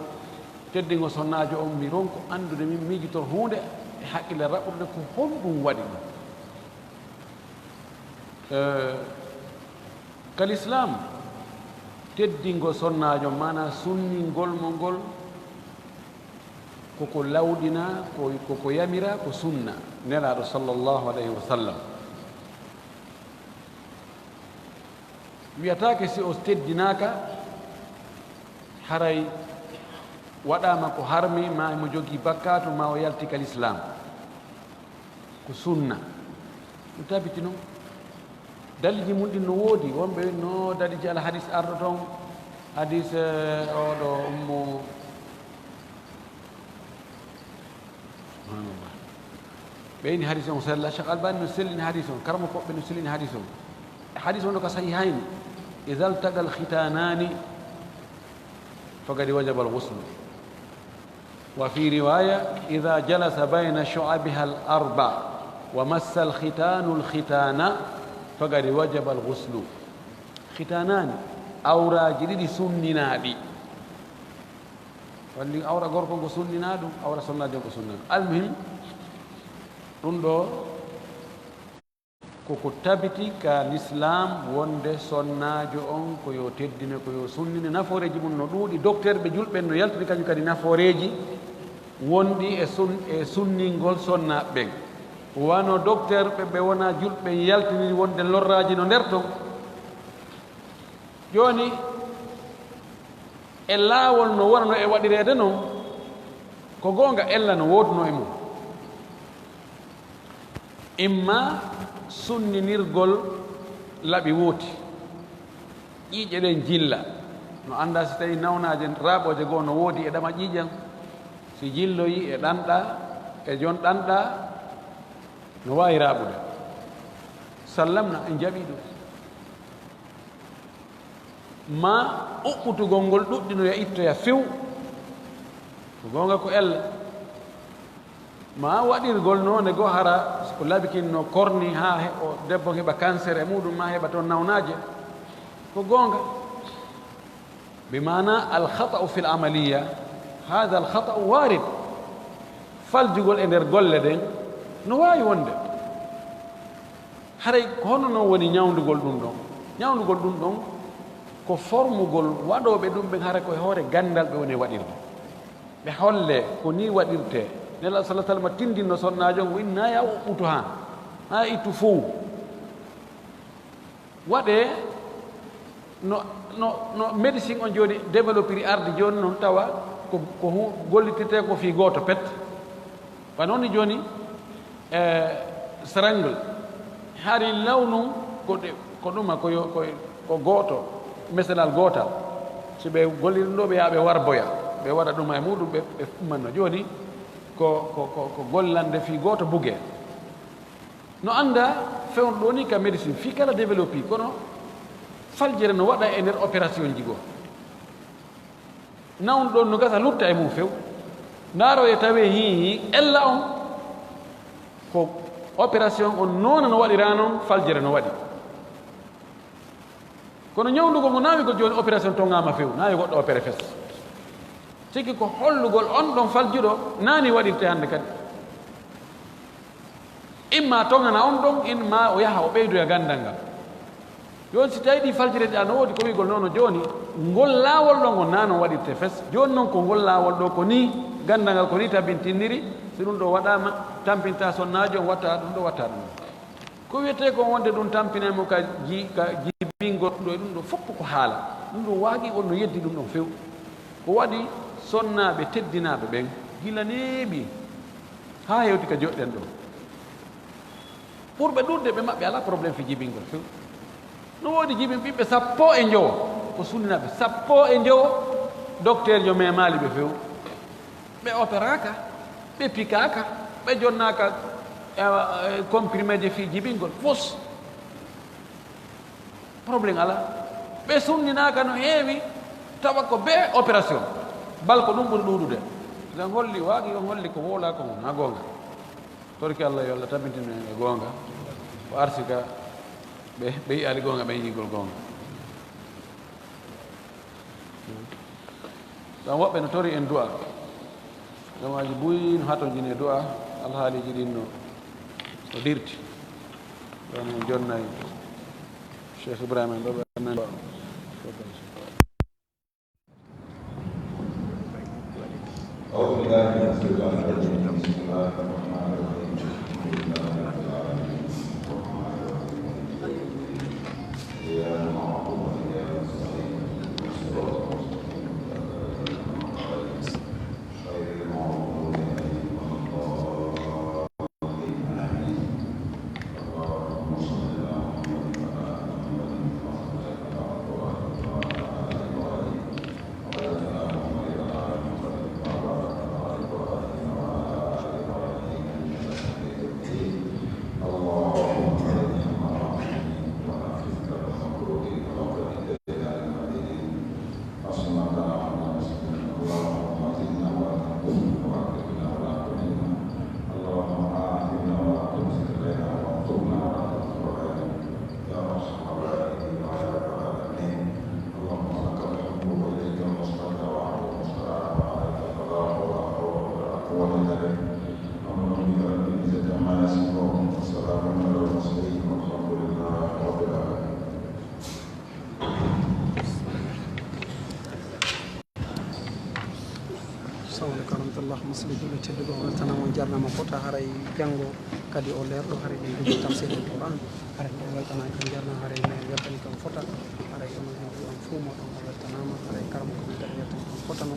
teddingo sonnaajo on, mi ronko anndude, min miijitoo huunde e hakkille raɓɓude ko honɗum waɗi ɗum. Eh, ka Lislaam, teddingo sonnaajo, maanaa sunningol mo ngol, koko lawɗinaa, ko, koko yamiraa, ko sunna Nelaaɗo sallallahu alayhi wa sallam. Wiyataake si o teddinaaka, haray waɗaama ko harmi, maa mo jogii bakkaatu, maa o yalti ka Lislaam. Ko sunna. Ɗum tabiti non. Dalilji mun ɗin no woodi. Wonɓe no dalilji ala hadis arɗo ton. Hadis, eh, oɗo ummu. Subhanallah. Ɓe ini hadis on sella. Cheikh Albani no sellini hadis on. Karamokooɓe no sellini hadis on. Hadis on no ka sahihayni. إذا التقى الختانان فقد وجب الغسل. وفي رواية: إذا جلس بين شعبها الأربع ومس الختان الختان فقد وجب الغسل. Khitanaani, awraaji ɗiɗi sunninaaɗi. Walli awra gorko ko sunninaa ɗum, awra sonnaajo ko sunninaa ɗum. Almuhim, ɗum ɗo ko ko tabiti ka lislaam wonde sonnaajo on ko yo teddine, ko yo sunnine. Nafooreeji mum no ɗuuɗi. Dokteerɓe julɓe no yaltini kañum kadi nafooreeji wonɗi e sun-, e sunningol sonnaaɓe ɓen. Wano dokteerɓe ɓe wonaa julɓe yaltiniri wonde lorraaji no nder ton. Jooni, e laawol no wona no e waɗireede non, ko goonga ella no woodunoo e mum. Imma sunninirgol laɓi wooti, ƴiiƴe ɗen jilla, no anndaa si tawii nawnaaje raaɓooje goo no woodi e ɗama ƴiiƴan, si jilloyii e ɗanɗaa, e jon ɗanɗaa, no waawi raaɓude. Sallam na en jaɓii ɗum. Maa uɓɓutugol ngol ɗuɗɗinoya ittoya few. Ko goonga ko ella. Maa waɗirgol noone goo hara ko laɓi kin no korni haa he-, o debbo heɓa cancer e muɗum, maa heɓa toon nawnaaje. Ko goonga. Bi maana al khata'u fil amaliya, haadha al khata'u waarid. Faljugol e nder golle ɗen no waawi wonde. Haray ko hono non woni ñawndugol ɗum ɗon? Ñawndugol ɗum ɗon ko formugol waɗooɓe ɗum ɓen, hara ko e hoore ganndal ɓe woni e waɗirde. Ɓe holle ko nii waɗirtee. Nelaaɗo sallallaahu alayhi wa sallam tinndinno sonnaajo on, o inni, "Naa ya uɓɓutu han, haa ittu fow." Waɗee no, no, no médecine on jooni développiri ardi jooni non tawa ko, ko hu-, gollitirtee ko fii gooto pet. Wano ni jooni, eh, seringue, hari law non ko ɗe, ko ɗuma, ko yo, ko, ko gooto, meselal gootal. Si ɓe golliri ɗum ɗo, ɓe yaha ɓe warboya, ɓe waɗa ɗuma e muɗum, ɓe, ɓe ummanno. Jooni ko, ko, ko, ko gollande fii gooto bugee. No anndaa fewndo ɗoo ni ka médecine, fii kala développé, kono faljere no waɗa e nder opération ji goo. Nawɗo ɗon no gasa lutta e mum few. Ndaaroo e tawee hii, hii, ella on ko opération on noona no waɗiraa non, faljere no waɗi. Kono ñawndugol ngo naawigol jooni, opération toŋaama few, naawi goɗɗo opéré fes. Tigi ko hollugol on ɗon faljuɗo naani waɗirte hannde kadi. Imma toŋana on ɗon, imma o yaha o ɓeydoya ganndal ngal. Jooni si tawii ɗii faljere ɗi no woodi ko wi'ugol noon jooni, ngol laawol ɗon on naano waɗirte fes. Jooni noon ko ngol laawol ɗoo ko nii, ganndal ngal ko nii tabintinniri, si ɗum ɗoo waɗaama, tampinta sonnaajo on, watta ɗum ɗoo, watta ɗum ɗoo. Ko wiyetee ko wonde ɗum tampinay mo ka ji-, ka jibingol ɗum ɗoo e ɗum ɗoo, fof ko haala. Ɗum ɗum waagi, on no yeddi ɗum ɗon few. Ko waɗi sonnaaɓe teddinaaɓe ɓen, gila neeɓi haa hewti ka joɗɗen ɗoo. Ɓurɓe ɗuuɗde ɓe maɓɓe alaa problème fii jibingol few. No woodi jibin ɓiɓɓe sappo e njowo, ko sunninaaɓe sappo e njowo, docteur jo memaali ɓe few. Ɓe operaaka, ɓe pikaaka, ɓe jonnaaka, eh, eh, comprimé ji fii jibingol. Fos. Problème alaa. Ɓe sunninaaka no heewi, tawa ko bee opération. Bal ko ɗum ɓuri ɗuuɗude. Idan holli, waagi on holli ko wowlaa ko, wonaa goonga. Torki Allah yo Allah tabintin en e goonga. O arsika ɓe, ɓe yi'aali goonga, ɓe yi'igol goonga. Ɗon woɓɓe no tori en du'a. Jamaaji buy no hatonjini e du'a, alhaaliiji ɗin no, no dirti. Ɗon en jonnay Cheikh Ibrahima en ɗo ɓe annan du'a. أعوذ بالله من الشيطان الرجيم. بسم الله الرحمن الرحيم. الحمد لله رب العالمين. الرحمن الرحيم. مالك يوم الدين. إياك نعبد وإياك نستعين. اهدنا الصراط المستقيم. صراط الذين أنعمت عليهم. غير المغضوب عليهم ولا الضالين. آمين. اللهم صل على محمد وعلى آل محمد كما صليت على إبراهيم وعلى آل إبراهيم. وبارك على محمد وعلى آل محمد كما باركت على إبراهيم وعلى آل إبراهيم إنك رب العالمين. Assalamu aleykum wa rahmatullah. Musidɓe julɓe tedduɓe, on weltanaama, on jarnaama fota. Haray janngo kadi o leerɗo, haray ɗen jogii tafsir Qur'an. Haray on weltanaama, on jarnaama, haray men weltani kam fota. Haray onon hen on fuu mo ɗon on weltanaama. Haray karamoko men kadi weltani kam fota no.